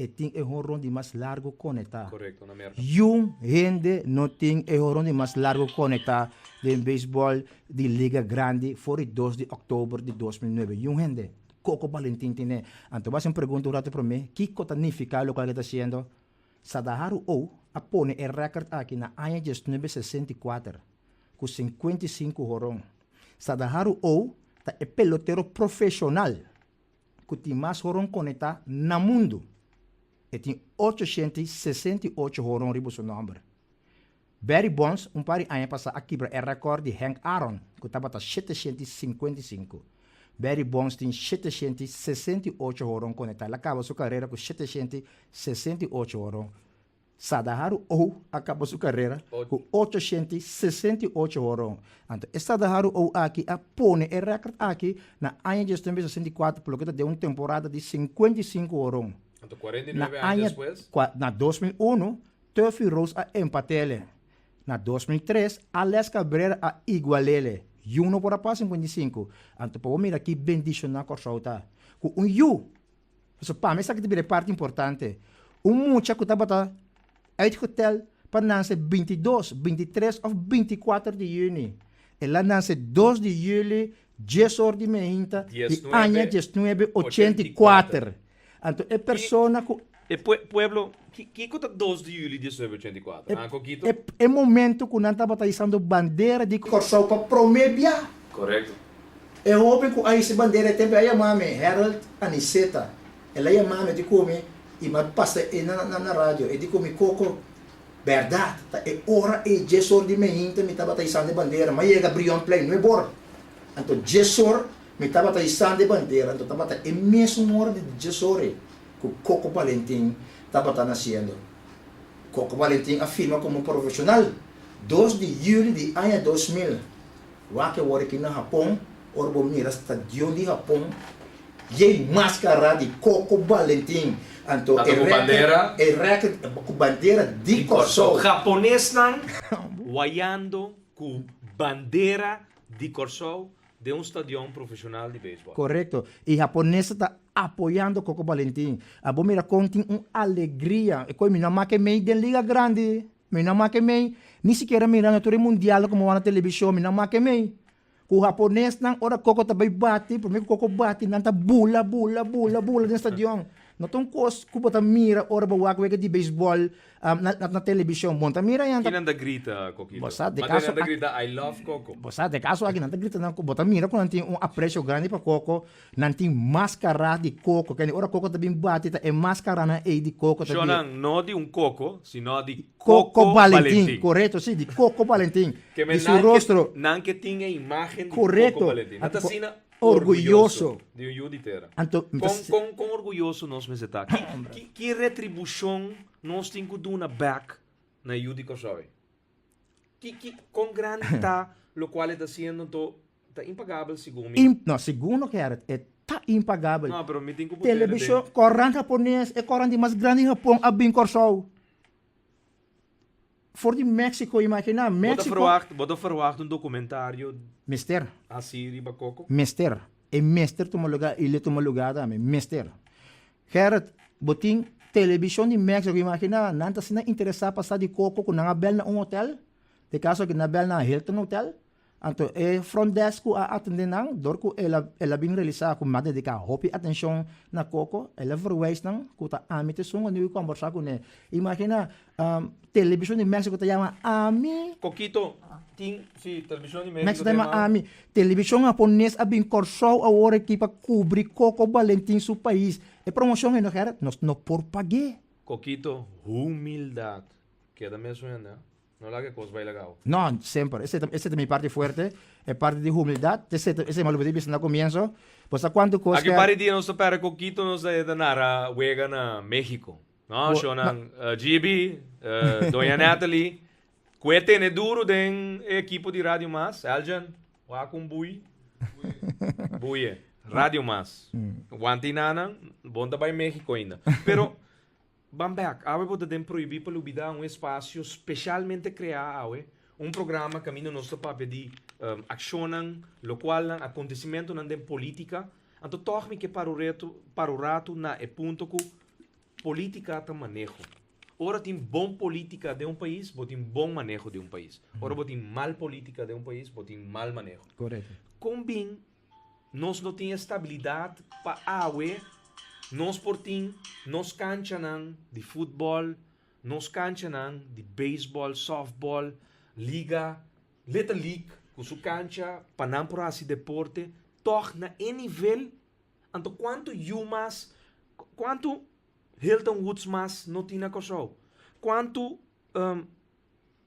E tin e honron di mas largu konektá. Korekto, na Merka. Yun hende no tin e honron di mas largu konektá den beisbòl di Liga Grandi for di dos di òktober di 2009. Yun hende. Coco Balentin tine. Anto bo hasi un pregunta un ratu promé, kiko ta nifiká lokual ke ta hasiendo? Sadaharu O a pone e rèkòrt aki na aña 1964 ku 55 horon. Sadaharu O ta e pelotero profeshonal ku tin mas horon konektá na mundu. E tin 868 horon riba su nòmber. Barry Bonds un par di aña pasá a kibra e rèkòrt di Hank Aaron ku tabata 755. Barry Bonds tin 768 horon konektá. El a kaba su karera ku 768 horon. Sadaharu Oh a kaba su karera ku 868 horon. Anto e Sadaharu Oh aki a pone e rèkòrt aki na aña 1964 pa loke ta den un temporada di 55 horon. Anto 49 aña despues? Na 2001 Tuffy Rose a empat'ele. Na 2003, Alex Cabrera a igual'ele. Yu no por a pasa 55. Anto pa bo mira ki bendishoná Kòrsou ta. Ku un yu. Pasobra pa mi esaki ta bira e parti importante. Un mucha ku tabata uitgetel pa nanse 22, 23 òf 24 di yüni. El a nanse 2 di yüli, dies or di meinta di aña 1984. Anto e persona ku. E pueblo, kiko ta 2 di juli 1984? Nan Kokito? E momento ku nan tabata hisando bandera di Kòrsou pa promé bia. Korekto. E hóben ku a hisa e bandera e tempu a yama mi, Harold Aniceta. El a yama mi di ku mi i mi a pasa e na na radio. E di ku mi, Koko, bèrdat ta e ora ei dies or di meinta mi tabata hisando e bandera. Mi a yega Brionplein nuebor. Anto dies or Mi tabata hisando e bandera, anto tabata e mesun ora di dies ora ei ku Coco Balentin tabata nasiendo. Coco Balentin a firma komo profeshonal 2 di yüli di aña 2000. Wak e wòrdu aki na Hapon, ora bo mira stadion di Hapon yei maskara di Coco Balentin. Anto Anto e ku rèkert, bandera e rèkert ku bandera di di Kòrsou. Kòrsou. Haponesnan wayando ku bandera di Kòrsou den un stadion profesional di beisbòl. Korekto. I haponesnan ta apoyando Coco Balentin. Abo mira kon tin un alegria. E koi mi no a make mei den liga grandi. Mi no a make mei. Ni sikiera mirando tur e mundialnan ku mi wak na televishon, mi no a make mei. Ku haponesnan ora Coco ta bai bati, prome ku Coco bati nan ta bula, bula, bula, bula den stadion. No ta un kos ku bo ta mira ora bo wak wega di beisbòl na na televishon. Bo no ta mira nan ta. Ki nan ta grita, Kokito? Bo sa, de Mate kaso nan ta aki. grita I love Coco. Bo sa, de kaso aki nan ta grita nan ku bo ta mira ku nan tin un apresio grandi pa Coco. Nan tin maskara di Coco. Kende ora Coco ta bin bati ta e maskaranan ei di Coco ta bin. Shownan no di un Coco, sino di Coco Coco Valentin. Valentin. Korekto, si, di Coco Valentin. Ke men Di su nan ke rostro. nan ke tin e imagen di Coco Korekto. Valentin. Nan ta asina Orguyoso. Di un yu di tera. Anto, mi ta Kon, kon, kon orguyoso nos mester ta? Ki, ki, ki retribushon nos tin ku duna bèk na e yu di Kòrsou ei? Ki, ki, kon grandi ta lokual e ta hasiendo anto ta impagabel segun mi. Im, no, segun no Gerrit, e ta impagabel. No, pero mi tin ku putere den. Televishon, korant hapones, e korant di mas grandi Hapon a bin Kòrsou. For di Mexico, imagina, Bo ta Mexico. verwacht, bo ta verwacht un documentario Mester. hasi riba Coco? Mester. E mester tuma lugar y lo tuma lugar tambe. Mester. Gerrit, bo tin television di Mexico, imagina, nan ta asina interesa pa sa di Coco cu nan a bel na un hotel, den caso aki nan a bel na Hilton Hotel, Anto e front desk ku a atendé nan, dor ku el a el a bin realisá ku mi a dediká hopi atenshon na Coco, el a verwijs nan ku ta ami ta esun ku a niu kòmbersá kuné. Imaginá, televishon di Mexico ta yama ami. Kokito, tin, si, televishon di Mexico Mexico ta ta yama yama ami. Televishon hapones a bin Kòrsou awor aki pa kubri Coco Balentin su pais. E promoshon ei no Gerrit, nos no por pag'é. Kokito, humildat. Keda mesun hende, ha? No laga e kos bai lagao. No, semper. Esei ta, esei ta mi parti fuerte, e parti di humildat. Esei ta, esei mi a lubidá di bisa na komienso. Bo sa kuantu kos Aki ke. par di dia nos ta pèrdè kokito nos ta ta nara wega na Mexico. No, Bo, shownan GB, Doña Natalie, ku e tene duru den e ekipo di Radio Mas. Elgin, wak un bui. Buie. Radio Mas. Wanti nanan, bon ta bai Mexico ainda. Pero Ban bek, awe bo ta den Prohibí pa Lubidá, un espasio speshalmente kreá awe, un programa kaminda nos ta papia di akshonnan, lokualnan, akontesimentunan den polítika. Anto tòg mi ke para un retu, para un ratu na e punto ku Polítika ta maneho. Ora tin bon polítika den un pais, bo tin bon maneho di un pais. Ora bo tin mal polítika den un pais, bo tin mal maneho. Korekto. Kon bin nos no tin e stabilidat pa awe nos por tin nos kanchanan di futbòl, nos kanchanan di beisbòl, sòftbòl, liga, Little League ku su kancha pa nan por hasi deporte tòg na e nivel? Anto kuantu yu mas, kuantu Hilton Woods mas no tin na Kòrsou? Kuantu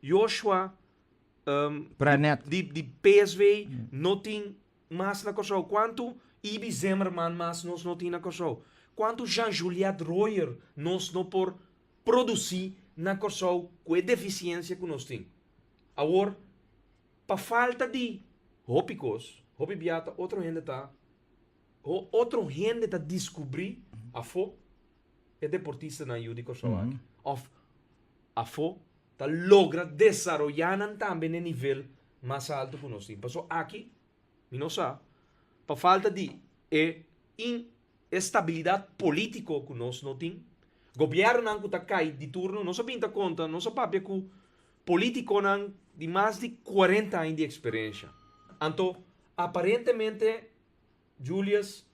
Joshua Brenet di di PSV no tin mas na Kòrsou? Kuantu Ibi Zimmerman mas nos no tin na Kòrsou? Kuantu Jean Juliet Royer nos no por produsí na Kòrsou ku e defisiensia ku nos tin? Awor, pa falta di hopi kos, hopi bia ta otro hende ta Otro hende ta diskubrí afó e deportistanan yu di Kòrsou aki òf afó ta logra desaroyá nan tambe na e nivel mas altu ku nos tin. Pasobra aki mi no sa pa falta di e inestabilidat polítiko ku nos no tin, gobièrnunan ku ta kai di turno, nos a bin ta konta, nos a papia ku polítikonan di mas di kuarenta aña di eksperensha. Anto aparentemente Julius,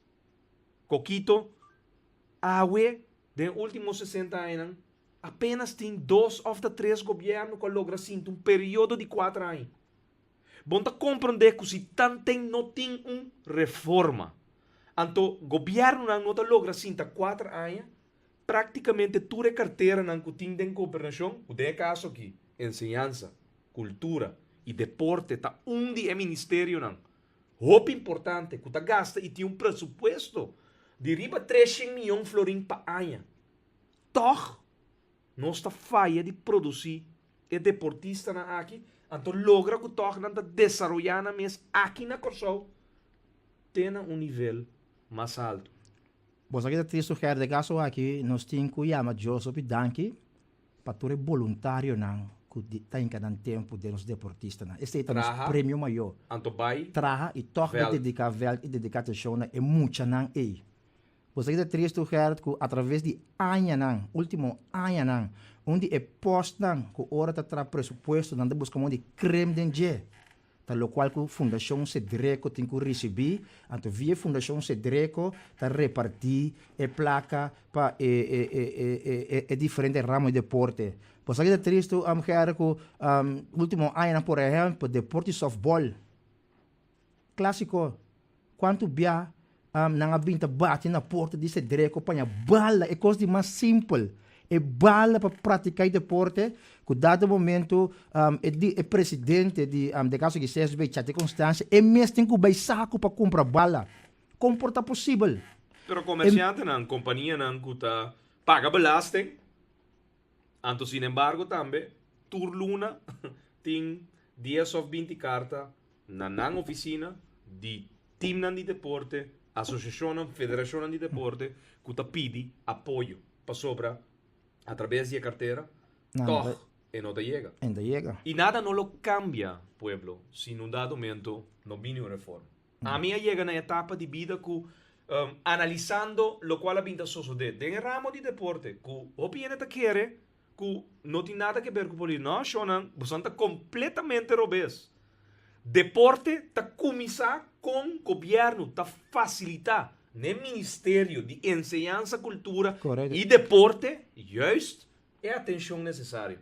Kokito, awe den ultimo 60 añanan apenas tin dos of ta tres gobierno ku a logra sinti un periodo di kuater aña. Bon ta komprondé ku si tanten no tin un reforma, anto gobiernonan no ta logra sinta kuater aña, práktikamente tur e karteranan ku tin den gobernashon, ku den e kaso aki enseñansa, kultura i deporte ta un di e ministerionan hopi importante ku ta gasta i tin un presupuesto di riba 300 mion florin pa aña. Tòg nos ta faya di produsí e deportistanan aki, anto logra ku tòg nan ta desaroyá nan mes aki na Kòrsou te na un nivel mas altu. Bo sa ki ta tristu Ger, den kaso aki nos tin ku yama Dios hopi danki pa tur e boluntarionan ku ta hinka nan tempu den nos deportistanan. Esei ta nos premio mayó. Anto bai Traha i tòg ta vèlt. dediká vèlt i dediká atenshon na e muchanan ei. Bo sa ki ta tristu Gerrit ku atraves di añanan, último añanan, un di e pòstnan ku ora ta traha presupuesto nan ta buska moda di krem den dje. Ta lokual ku Fundashon Sedreko tin ku risibí, anto via Fundashon Sedreko ta repartí e plaka pa e e e e e e e diferente ramo di deporte. Bo sa ki ta tristu, Gerrit, ku último añanan por ehèmpel deporte di sòftbòl klásiko kuantu bia Nan a bin ta bati na porta di Sedreko paña bala, e kos di mas simpel, e bala pa practica e deporte, cu dado momento e di e presidente di den caso di CSB Chate Constancia e mes tin cu bay saco pa cumpra bala. Con por ta posibel? Pero comerciantenan, companianan cu ta paga belasting, anto sinembargo tambe tur luna tin dies of binti carta na nan oficina di Timnan di deporte, asosiashonnan, federashonnan di deporte ku ta pidi apoyo pasobra atrabes di e kartera tòg e no ta yega. E no ta yega. I nada no lo kambia, pueblo, si nun dado momento no bini un reforma. Ami a yega na etapa di bida ku analisando lokual a bin ta sosodé den e ramo di deporte ku hopi hende ta kere ku no tin nada ke ber ku polítika. No, shonnan, boso ta kompletamente robes. Deporte ta kuminsá kon gobièrnu ta fasilitá n'e Ministerio di Enseñansa, Kultura i Deporte juist e atenshon nesesario.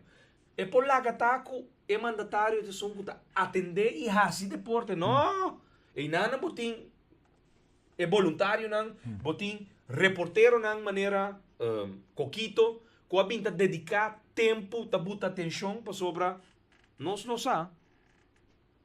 E por laga ta ku e mandatario ta esun ku ta atendé i hasi deporte. No! Einan bo tin e boluntarionan, bo tin reporteronan manera Kokito ku a bin ta dediká tempu ta buta atenshon pasobra nos no sa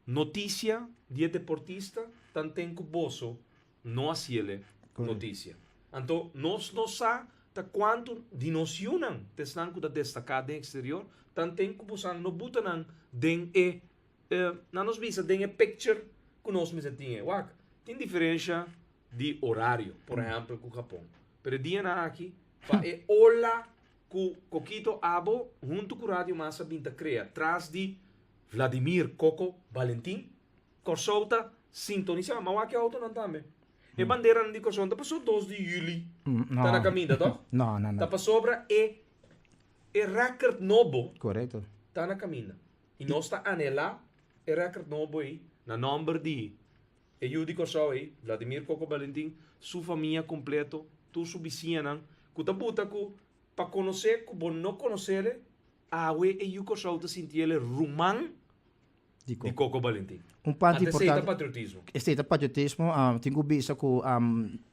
Noticia di e deportista tanten cu boso no a ciele noticia. Anto nos no sa ta cuanto di nos yunan ta esnan cu ta destaca den exterior tanten cu bosan no buta nan den e, nan nos bisa den e picture cu nos mester tin e. Wak, tin diferencia di horario, por ehempel cu Japon. Pero e dianan aki pa e ola cu Kokito abo hunto cu Radio Mas a bin ta crea tras di Vladimir Coco Balentin, Kòrsou ta sintonisá, ma wak e outonan tambe. E banderanan di Kòrsou no ta pasobra dos di yüli No. ta na kaminda, tòg? No, no, no. Ta pasobra e e rèkert nobo Korekto. ta na kaminda. I nos ta anhelá e rèkert nobo ei na nòmber di e yu di Kòrsou ei, Vladimir Coco Balentin, su famia kompleto, tur su bisiñanan ku ta buta ku pa konosé ku bo no konosele, awe e yu Kòrsou ta sintiele ruman Di di Coco Balentin. Un parti Ante esei ta importante. patriotismo. Esei ta patriotismo. Tin ku bisa ku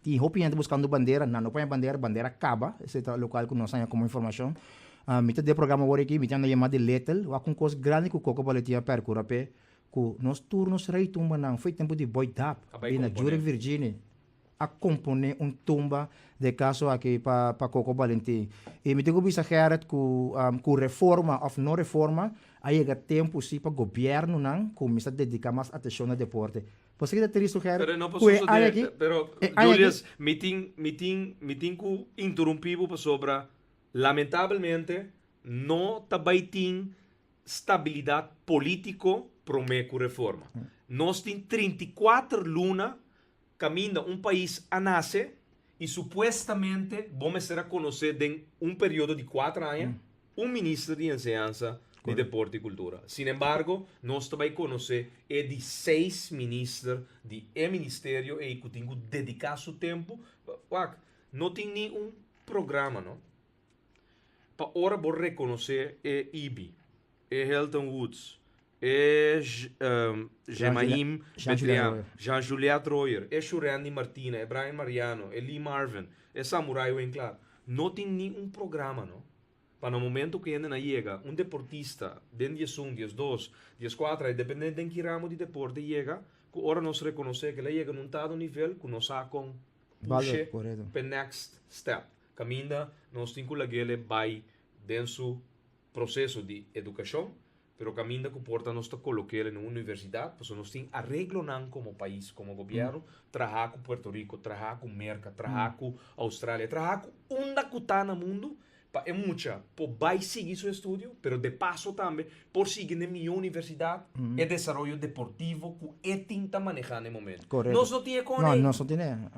tin hopi hende buskando bandera, nan no paña bandera, bandera kaba. Esei ta lokual ku nos haña komo informashon. Mi ta den programa awor aki, mi ta anda yama di Little, wak un kos grandi ku Coco Balentin a perkura p'e, ku nos tur nos rei tumbanan fo'i tempu di Boy Dap, A bai bina komponé. Jurek Virginie. A komponé un tumba den e kaso aki pa pa Coco Balentin. I mi tin ku bisa Gerrit ku ku reforma òf no reforma a yega tempu si pa gobièrnunan kuminsá dediká mas atenshon na deporte. Pasobra ki ta tristu Gerrit Pero no por ku e aña sosodé, aki pero e aña aki Julius mi tin mi tin mi tin ku interumpí bo pasobra lamentabelmente no ta bai tin stabilidat polítiko promé ku reforma. Nos tin 34 luna Kaminda un pais a nase i supuestamente bo mester a konosé den un periodo di kuater aña un minister di enseñansa, di deporte i kultura. Sinembargo, nos ta bai konosé e di seis minister di e ministerio ei ku tin ku dediká su tempu. Wak, no tin ni un programa no. Pa ora bo rekonosé e Ibi, e Hilton Woods, e Jemaim Betrian, Jean Juliet Royer, e Shurandy Martina, e Brian Mariano, e Lee Marvin, e Samurai Winklaar. No tin ni un programa no. Pa na momento ku hende na yega, un deportista den 11, 12, 14 ai depende den ki ramo di deporte yega, ku ora nos rekonosé ku el a yega na un tado nivel ku nos sa kon pushe p'e next step. Kaminda nos tin ku lag'el e bai den su proseso di edukashon, pero kaminda ku por ta nos ta kolok'el en un universidat, pasobra nos tin areglonan komo pais, komo gobièrnu, traha ku Puerto Rico, traha ku Merka, traha ku Australia, traha ku unda ku ta na mundu, pa e mucha por bai sigui su estudio, pero de paso tambe por sigui n'e mihó universidat e desaroyo deportivo ku e tin ta manehá n'e momento. Nos no tin e kon ei.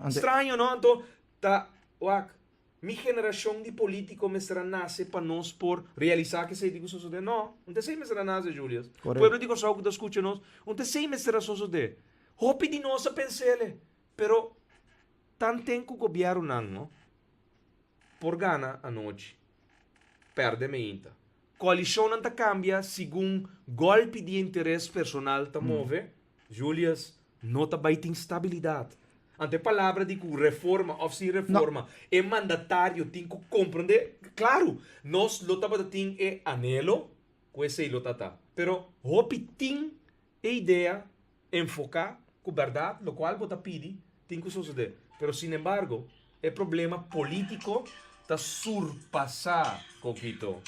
Straño no? Anto ta wak. Mi generashon di polítiko mester a nase pa nos por realisá ku esei tin ku sosodé? No, un ta esei mester a nase, Julius. Pueblo di Kòrsou ku ta skucha nos, un ta esei mester a sosodé. Hopi di nos a pens'el, pero tanten ku gobièrnunan no por gana anochi, pèrdè meinta. Koalishonnan ta kambia segun gòlpi di interes personal ta move, Julius, no ta bai tin stabilidat. Anto e palabra di ku reforma òf sin reforma, e mandatario tin ku komprondé, klaru, nos lo tabata tin e anhelo ku esei lo ta ta, pero hopi tin e idea enfoká ku bèrdat lokual bo ta pidi tin ku sosodé. Pero sinembargo, e problema polítiko ta surpasá, Kokito,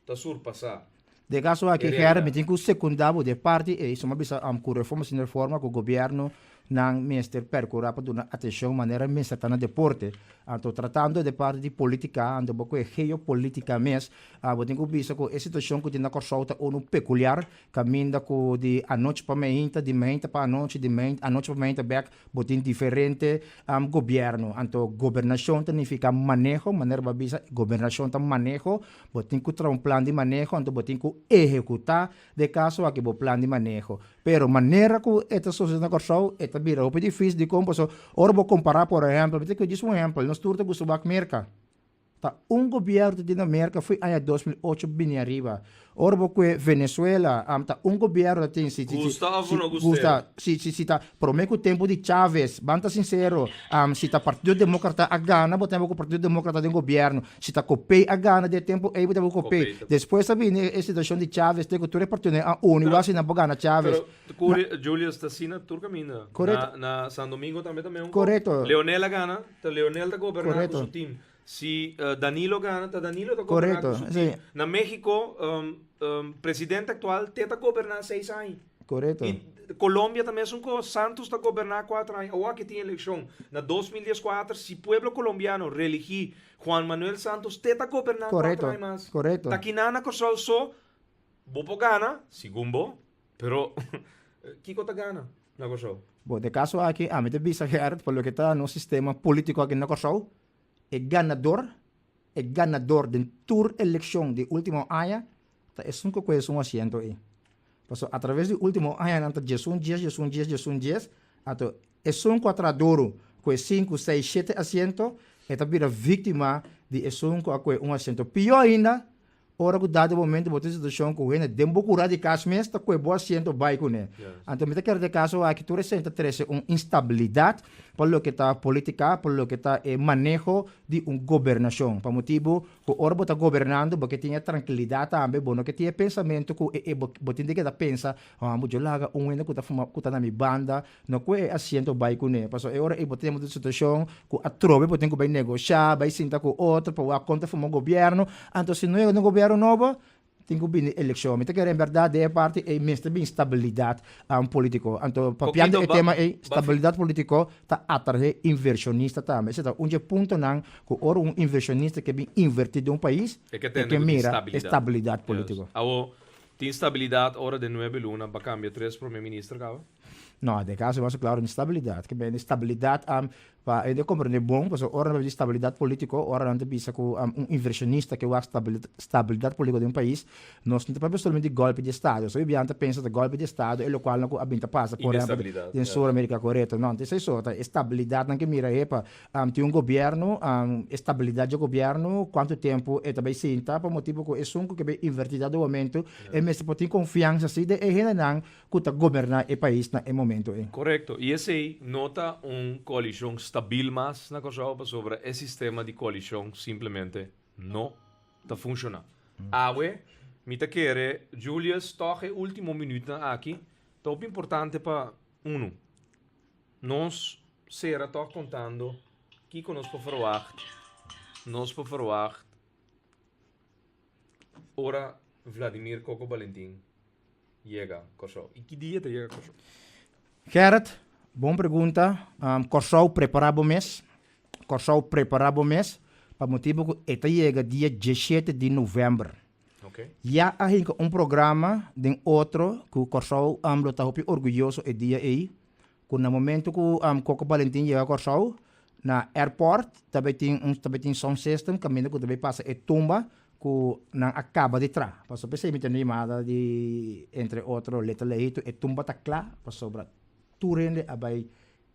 ta surpasá. Den kaso aki Gerrit mi tin ku sekundá bo den parti ei, suma bisa ku reforma sin reforma ku gobièrnu nan mester perkurá pa duna atenshon manera mester ta na deporte. Anto tratando den parti di politika, anto bo ku e geopolitika mes, bo tin ku bisa ku e situashon ku tin na Kòrsou ta unu pekuliar, kaminda ku di anochi pa meinta, di meinta pa anochi, di anochi pa meinta bèk bo tin diferente gobièrnu. Anto gobernashon ta nifiká maneho, manera bo a bisa gobernashon ta maneho. Bo tin ku traha un plan di maneho, anto bo tin ku ehekutá den kaso aki bo plan di maneho. Pero manera ku e ta sosodé na Kòrsou, e ta bira hopi difísil. Dikon? Pasobra ora bo kompará, por ehèmpel, mi ta djis un ehèmpel, nos tur ta gusta wak Merka. Ta un gobièrnu ta tin na Merka fo'i aña 2008 bini ariba. Ora bo kue Venezuela, ta un gobièrnu ta tin, si, si, Gusta òf si, no gust'é? gusta, si, si, si ta promé ku tempu di Chávez, ban ta sinsero, si ta Partido Demókrata a gana, bo tempu ku Partido Demókrata den gobièrnu, si ta Copey a gana den e tempu ei, bo tempu ku Copey. Copey ta. Despues a bini e situashon di Chávez te ku tur e partidonan a uni, Pero, wak si nan por gana Chávez. pero, Curi, Julius ta asina tur kaminda. Korekto. Na, na San Domingo tambe ta meun kos. Korekto. Leonel a gana, ta Leonel ta goberná ku Korekto. su tim. Si Danilo gana, ta Danilo ta goberná ku Korekto, su sí. tim. Na México, presidente aktual te ta goberná seis aña. Korekto. I Colombia ta mesun kos, Santos ta goberná kuater aña. Awor aki tin elekshon. Na 2014, si pueblo kolombiano religí Juan Manuel Santos, te ta goberná kuater Korekto, aña mas. korekto. Ta kinan na Kòrsou so bo por gana, segun bo, pero kiko ta gana? na Kòrsou? Bon, den kaso aki ami ta bisa Gerrit, pa loke ta nos sistema polítiko aki na Kòrsou, e ganador, e ganador den tur elekshon di último aña ta esun ku kohe esun asiento ei. Pasobra atraves di último añanan ta djesun djes, djesun djes, djesun djes, anto esun ku a traha duru ku e sinku, seis, shete asiento, e ta bira víktima di esun ku a kohe un asiento. Pió ainda, Ora ku dado momento bo ta den situashon ku hende den bo kura di kas mes ta kue bo asiento bai kuné. Anto mi ta kere den kaso aki tur esei ta trese un instabilidat pa loke ta politika, pa loke ta e maneho di un gobernashon. Pa motibu ku ora bo ta gobernando bo ke tin e trankilidat tambe, bo no ke tin e pensamentu ku e bo bo tin di keda pensa, ha bo djo laga un hende ku ta fuma ku ta na mi banda No ku e asiento bai kuné, pasobra e ora ei bo ta yama den situashon ku atrobe bo tin ku bai negoshá, bai sinta ku otro pa wak kon ta forma un gobièrnu. Anto si no yega den un gobièrnu nobo, tin ku bini elekshon. Mi ta kere en bèrdat den e parti ei mester bin stabilidat polítiko. Anto papiando e tema ei, stabilidat polítiko ta atraé invershonista tambe. Esei ta un dje puntonan ku ora un invershonista ke bin invertí den un pais, e ke mira e stabilidat polítiko. Awor, tin stabilidat ora den nuebe luna pa kambia tres prome minister kaba? No, den caso mas claro ni stabilidad. Ke bende stabilidad am pa hende comprende bon, pasobra ora nan papia di stabilidad politico, ora nan ta bisa cu un inversionista ke wak stabilidad politico den un pais, nos no ta papia solamente di golpe di estado. So biaha nan ta pensa ta golpe di estado e locual nan cu a bin ta pasa por ehempel den Sur America corecto. No, ta esey so, ta e stabilidad nan ke mira hepa tin un gobierno, e stabilidad dje gobierno, cuanto tempo e ta bay sinta, pa motibo cu esun cu ke bay inverti dado momento e mester por tin confiansa si den e hendenan ku ta goberná e pais na e momento ei. Korekto. I esei no ta un koalishon stabil mas na Kòrsou pasobra e sistema di koalishon simplemente no ta funshoná. Awe mi ta kere Julius tòg e último minütnan aki ta hopi importante pa unu nos sera tòg kontando kiko nos por ferwagt, nos por ferwagt ora Vladimir Coco Balentin yega Kòrsou? I ki dia ta yega Kòrsou? Gerrit, bon pregunta. Kòrsou prepará bo mes. Kòrsou prepará bo mes pa motibu ku e ta yega dia diesshete di novèmber. Ya a hinka un programa den otro ku Kòrsou lo ta hopi orguyoso e dia ei ku na momento ku Coco Balentin yega Kòrsou na airport ta bai tin un ta bai tin sound system kaminda ku ta bai pasa e tumba ku nan a kaba di traha. Pasobra p'esei mi tene yamada di entre otro Little Leito e tumba ta kla pasobra tur hende a bai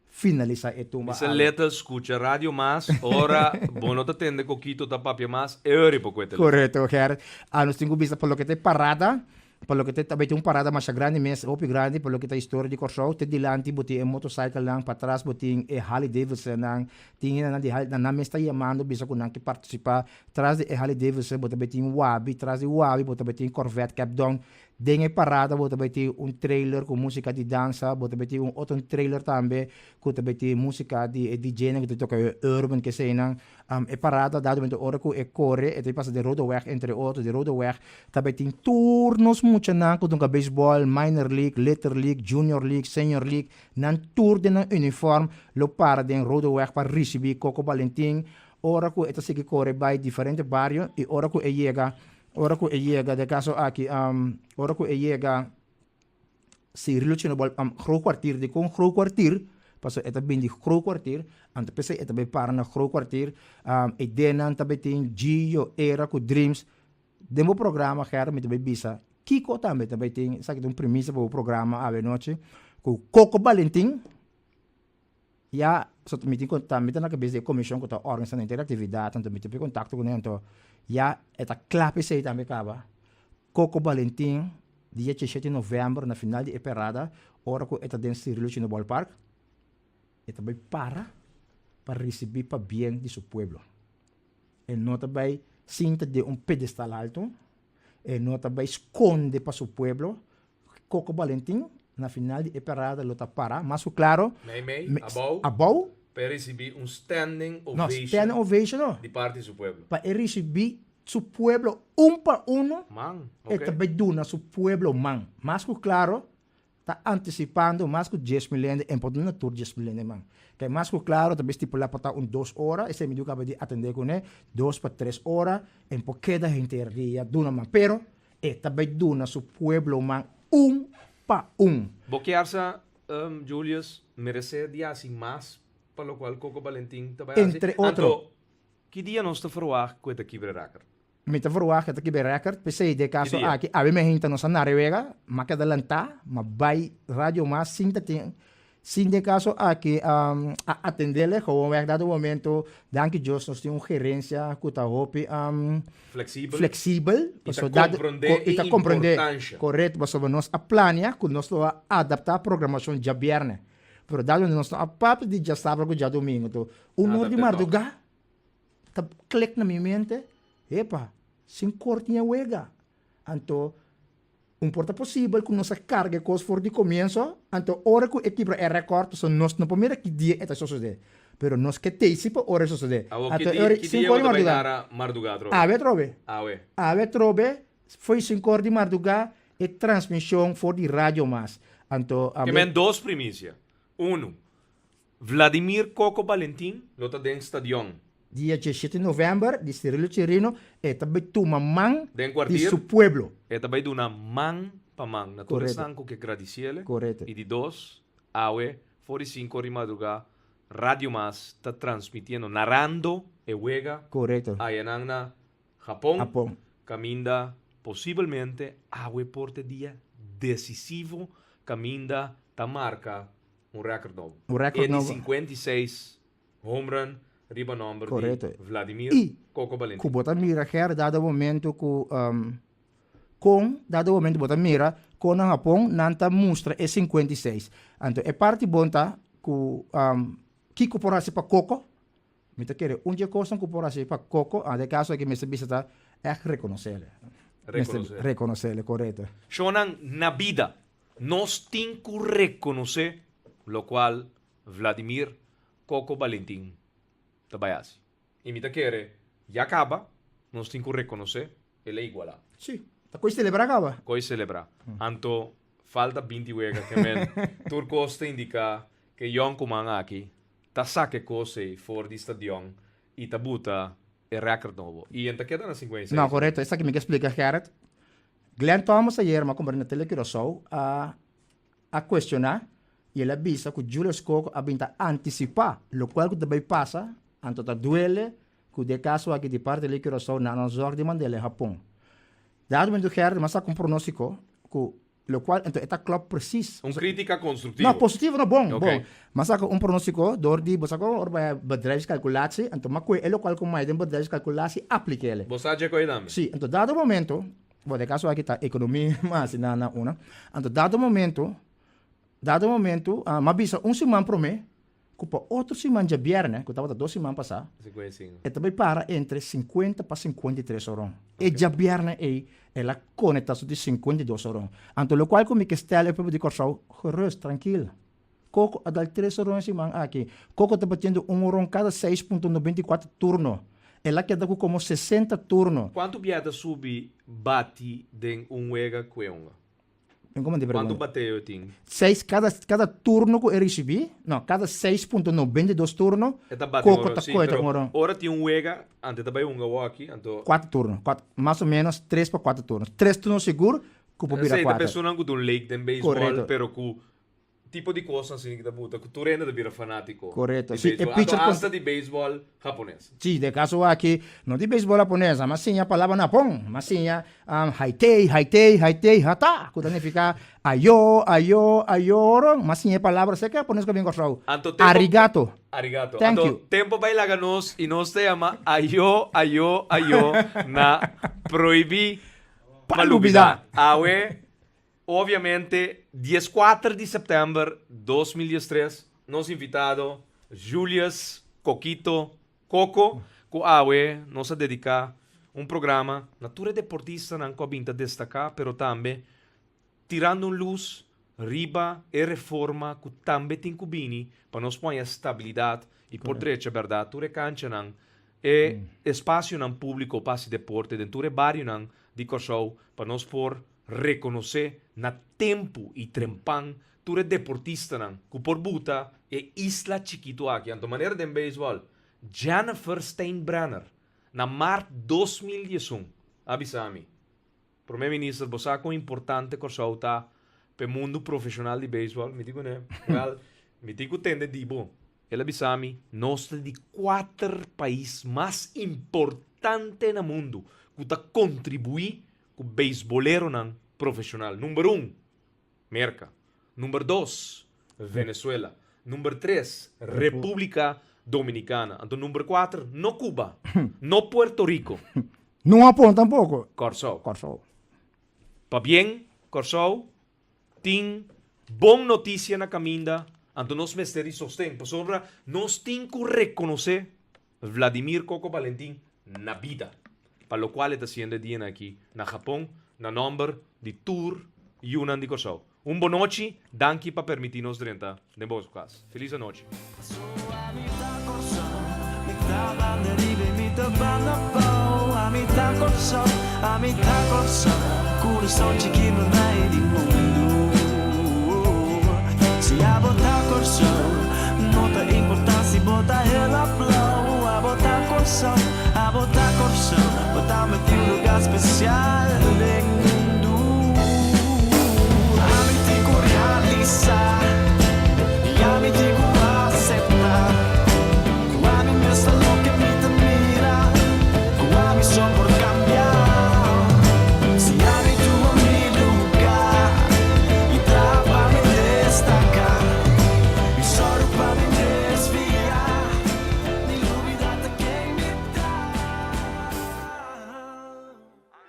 finalisa e tumba Bisa Little skucha radio mas ora bo no ta tende Kokito ta papia mas e ori por kue telefon. Korekto Gerrit. A nos tin ku bisa pa loke ta e parada Pa loke ta tabata un parada masha grandi mes, hopi grandi pa loke ta historia di Kòrsou. Te dilanti bo tin e motorcyclenan, patras bo tin e Harley Davidsonnan. Tin hendenan di Harley, nan mes ta yamando bisa ku nan ke partisipá. Tras di e Harley Davidson bo ta bai tin Wabi, tras di Wabi bo ta bai tin Corvette Cap Down. Den e parada bo ta bai tin un trailer ku músika di dansa, bo ta bai tin un otro trailer tambe ku ta bai tin músika di e DJ-nan ku ta toka e urban keseinan. E parada dado momento ora ku e kore e ta pasa den Rodeweg entre otro den Rodeweg ta bai tin tur nos muchanan ku dunga beisbòl, minor league, little league, junior league, senior league, nan tur den nan uniform lo para den Rodeweg pa risibí Coco Balentin ora ku e ta sigui kore bai diferente bario i ora ku e yega ora ku e yega den kaso aki ora ku e yega Cirilo Chino Bol am Groot Kwartier dikon Groot Kwartier pasobra e ta bin di Groot Kwartier anto p'esei e ta bai para na Groot Kwartier e denan ta bai tin Gio Era ku Dreams den bo programa Gerrit mi ta bai bisa kiko tambe ta bai tin esaki ta un premisa pa bo programa awe nochi ku Coco Balentin Ya so mi tin konta mi ta na kabes di e komishon ku ta organisando henter e aktividat anto mi tin kontakto kuné anto ya e ta kla p'esei tambe kaba. Coco Balentin dia diesshete di novèmber na final di e perada ora ku e ta den Cirilo Chino Ballpark e ta bai para pa risibí pabien di su pueblo. E no ta bai sinta den un pedestal alto, e no ta bai skonde pa su pueblo, Coco Balentin na final di e parada lo ta para mas ku klaro. Mei mei, abou. Abou. Pa e risibí un standing ovation. No, standing ovation no. Di parti di su pueblo. Pa e risibí su pueblo un pa uno. Man, ok. E ta bai duna su pueblo man. Mas ku klaro ta antisipando mas ku 10,000 hende en por duna tur 10,000 hende man. Kay mas ku klaro ta bai stipulá pa ta un dos ora, esei mi diu kaba di atendé kuné, dos pa tres ora, en por keda henter dia duna man. Pero E ta bai duna su puebloman un pa un. Bo kier sa Julius meresé di hasi mas pa lokual Coco Balentin ta bai hasi. Entre otro. Anto, ki dia nos ta ferwagt ku e ta kibra e rèkòrt? Mi ta ferwagt ku e ta kibra e rèkòrt, p'esei den e kaso Ki dia? aki awe mi hinta nos a nare wega, m'a keda lantá, m'a bai radio mas sin ta tin sin den e kaso aki a atendele gewoonweg dado momento danki Dios nos tin un gerensia ku ta hopi Flexibel. flexibel I ta pasobra dado komprondé i e ta komprondé importansha. korekto pasobra nos a plania ku nos lo a adaptá programashon djabièrnè pero dado nos no a papia di djasabra ku djadumingu to un or di Adapt'é tòg. mardugá ta klik na mi mente epa sin kor tin e wega anto Un por ta posibel ku nos a karga e kos for di komienso, anto ora ku e kibra e rekòrt, pasobra nos no por mira ki dia e ta sosodé, pero nos ke tei si pa ora e sosodé. Awor, ki Anto dia, ora ki dia sinku bo or di ta bai mardugá. nara mardugá atrobe? Awe atrobe. Awe. Awe atrobe, fo'i sinku or di mardugá, e transmishon for di Radio Mas. Anto, Ke men dos primisia. Unu, Vladimir Coco Balentin lo ta den stadion. Dia diesshete novèmber di Cirilo Chirino e ta bai tuma man Den di kwartier su pueblo. e ta bai duna man pa man na tur esnan ku ke gradisiele. Korekto. I di dos, awe for di sinku or di madrugá Radio Mas ta transmitiendo, narando e wega ayanan na Japon, Japon. Kaminda posibelmente awe por ta e dia desisivo kaminda ta marka un rèkòrt nobo. Un rèkòrt E di nobo. 56 home run riba nòmber di Korekto. Vladimir I Coco Valentin. ku bo ta mira Ger dado momento ku kon dado momento bo ta mira kon na Hapon nan ta mustra e 56. Anto e parti bon ta ku kiko por hasi pa Coco? Mi ta kere un dje kosnan ku por hasi pa Coco, a den kaso aki mester bisa ta ègt rekonosele. Mester Rekonosele. rekonosele, korekto. Shownan na bida Nos tin ku rekonosé lokual Vladimir Coco Balentin ta bai hasi. I mi ta kere ya kaba nos tin ku rekonosé el a igualá. Sí, ta koi selebrá kaba. Koi selebrá. Anto falta 20 wega ke men tur kos ta indiká ke yònkuman aki ta saka e kos ei for di stadion i ta buta e rèkòrt nobo. I en ta keda na 56. No, korekto. Esaki mi ke splika Gerrit. Glenn Thomas ayer m'a kumpra na Tele Curaçao a a kuestioná i el a bisa ku Julius Coco a bin ta antisipá lokual ku ta bai pasa, anto ta duele ku den e kaso aki di parti Tele Curaçao nan a zòrg di mand'el e Hapon. Dado momento Gerrit m'a saka un pronóstiko ku lokual anto e ta klòp presis. Un krítika konstruktivo. No, positivo no, bon, Ok. bon. M'a saka un pronóstiko dor di bo sa kon ora bai bedrijfscalculatie anto m'a kue e lokual ku mai den bedrijfscalculatie aplik'el. Bo sa dje ku ei tambe? Sí, anto dado momento, bo den kaso aki ta ekonomia mas na na una, anto dado momento, dado momento m'a bisa un siman promé ku pa otro siman djabièrnè, ku tabata dos siman pasá, 55. e ta bai para entre 50 pa 53 oron. E Ok. djabièrnè ei el a konektá su di 52 oron. Anto lokual ku mi ke stèl e pueblo di Kòrsou, gerust, trankil. Koko a dal tres oron e siman aki. Koko ta batiendo un oron kada 6.94 turno. El a keda ku komo 60 turno. Kuantu bia ta subi bati den un wega ku e hunga? Mi komo di Kuantu pregunta. bateo e tin? Seis kada kada turno ku e risibí, no, kada 6.92 turno, E ta bati un Koko oron, ta sí, kohe ta pero un oron. ora tin un wega, ante ta bai hunga woki, anto. Kuater turno, kuater, mas o ménos tres pa kuater turno. Tres turno sigur ku por bira Esei ta kuater. personanan ku ta un leek den beisbòl, Korekto. pero ku tipo di cosnan asina ki ta buta cu tur hende ta bira fanatico Correcto. di Si, e baseball. pitcher Anto con- hasta di baseball japones. Si, den caso aki, no di baseball japones, a mas siña palabra na Japon. Mas siña um, haitei, haitei, haitei, hata, cu ta nifica ayo, ayo, ayo, oro. Mas siña e palabra, sé que japones cu a bin Kòrsou. Anto tempo Arigato. Arigato. Thank Anto you. tempo bai laga nos y nos ta yama ayo, ayo, ayo na prohibi Pa pa lubida. lubida. Awe Obviamente, 14 di sèptèmber 2013, nos invitado Julius Coquito Coco, ku awe nos a dediká un programa na tur e deportistanan ku a bin ta destaká, pero tambe tirando un lus riba e reforma ku tambe tin ku bini pa nos por haña stabilidat i por drecha bèrdat tur e kanchanan, e espasionan públiko pa hasi deporte den tur e barionan di Kòrsou pa nos por Rekonosé na tempu i trempan tur e deportistanan ku por buta e isla chikitu aki. Anto manera den beisbòl, Jennifer Steinbrenner na mart 2011 a bisa mi, Prome Minister, bo sa kon importante Kòrsou ta. Pa e mundu profeshonal di beisbòl, mi tin kuné, wèl, mi tin ku tende di bo. El a bisa mi, Nos ta di kuater pais mas importante na mundu ku ta kontribuí ku beisboleronan profeshonal. Number un, Merka. Number dos, Venezuela. Number tres, Repúblika Dominikana. Anto number kuater, no Cuba, no Puerto Rico. No Hapon tampoko. Kòrsou. Kòrsou. Pabien, Kòrsou tin bon notisia na kaminda, anto nos mester di sosten, pasobra nos tin ku rekonosé Vladimir Coco Valentin na bida, pa lokual e ta hasiendo e dianan aki na Hapon na nòmber di tur yunan di Kòrsou. Un bonochi, danki pa permití nos drenta den boso kas. Felis anochi.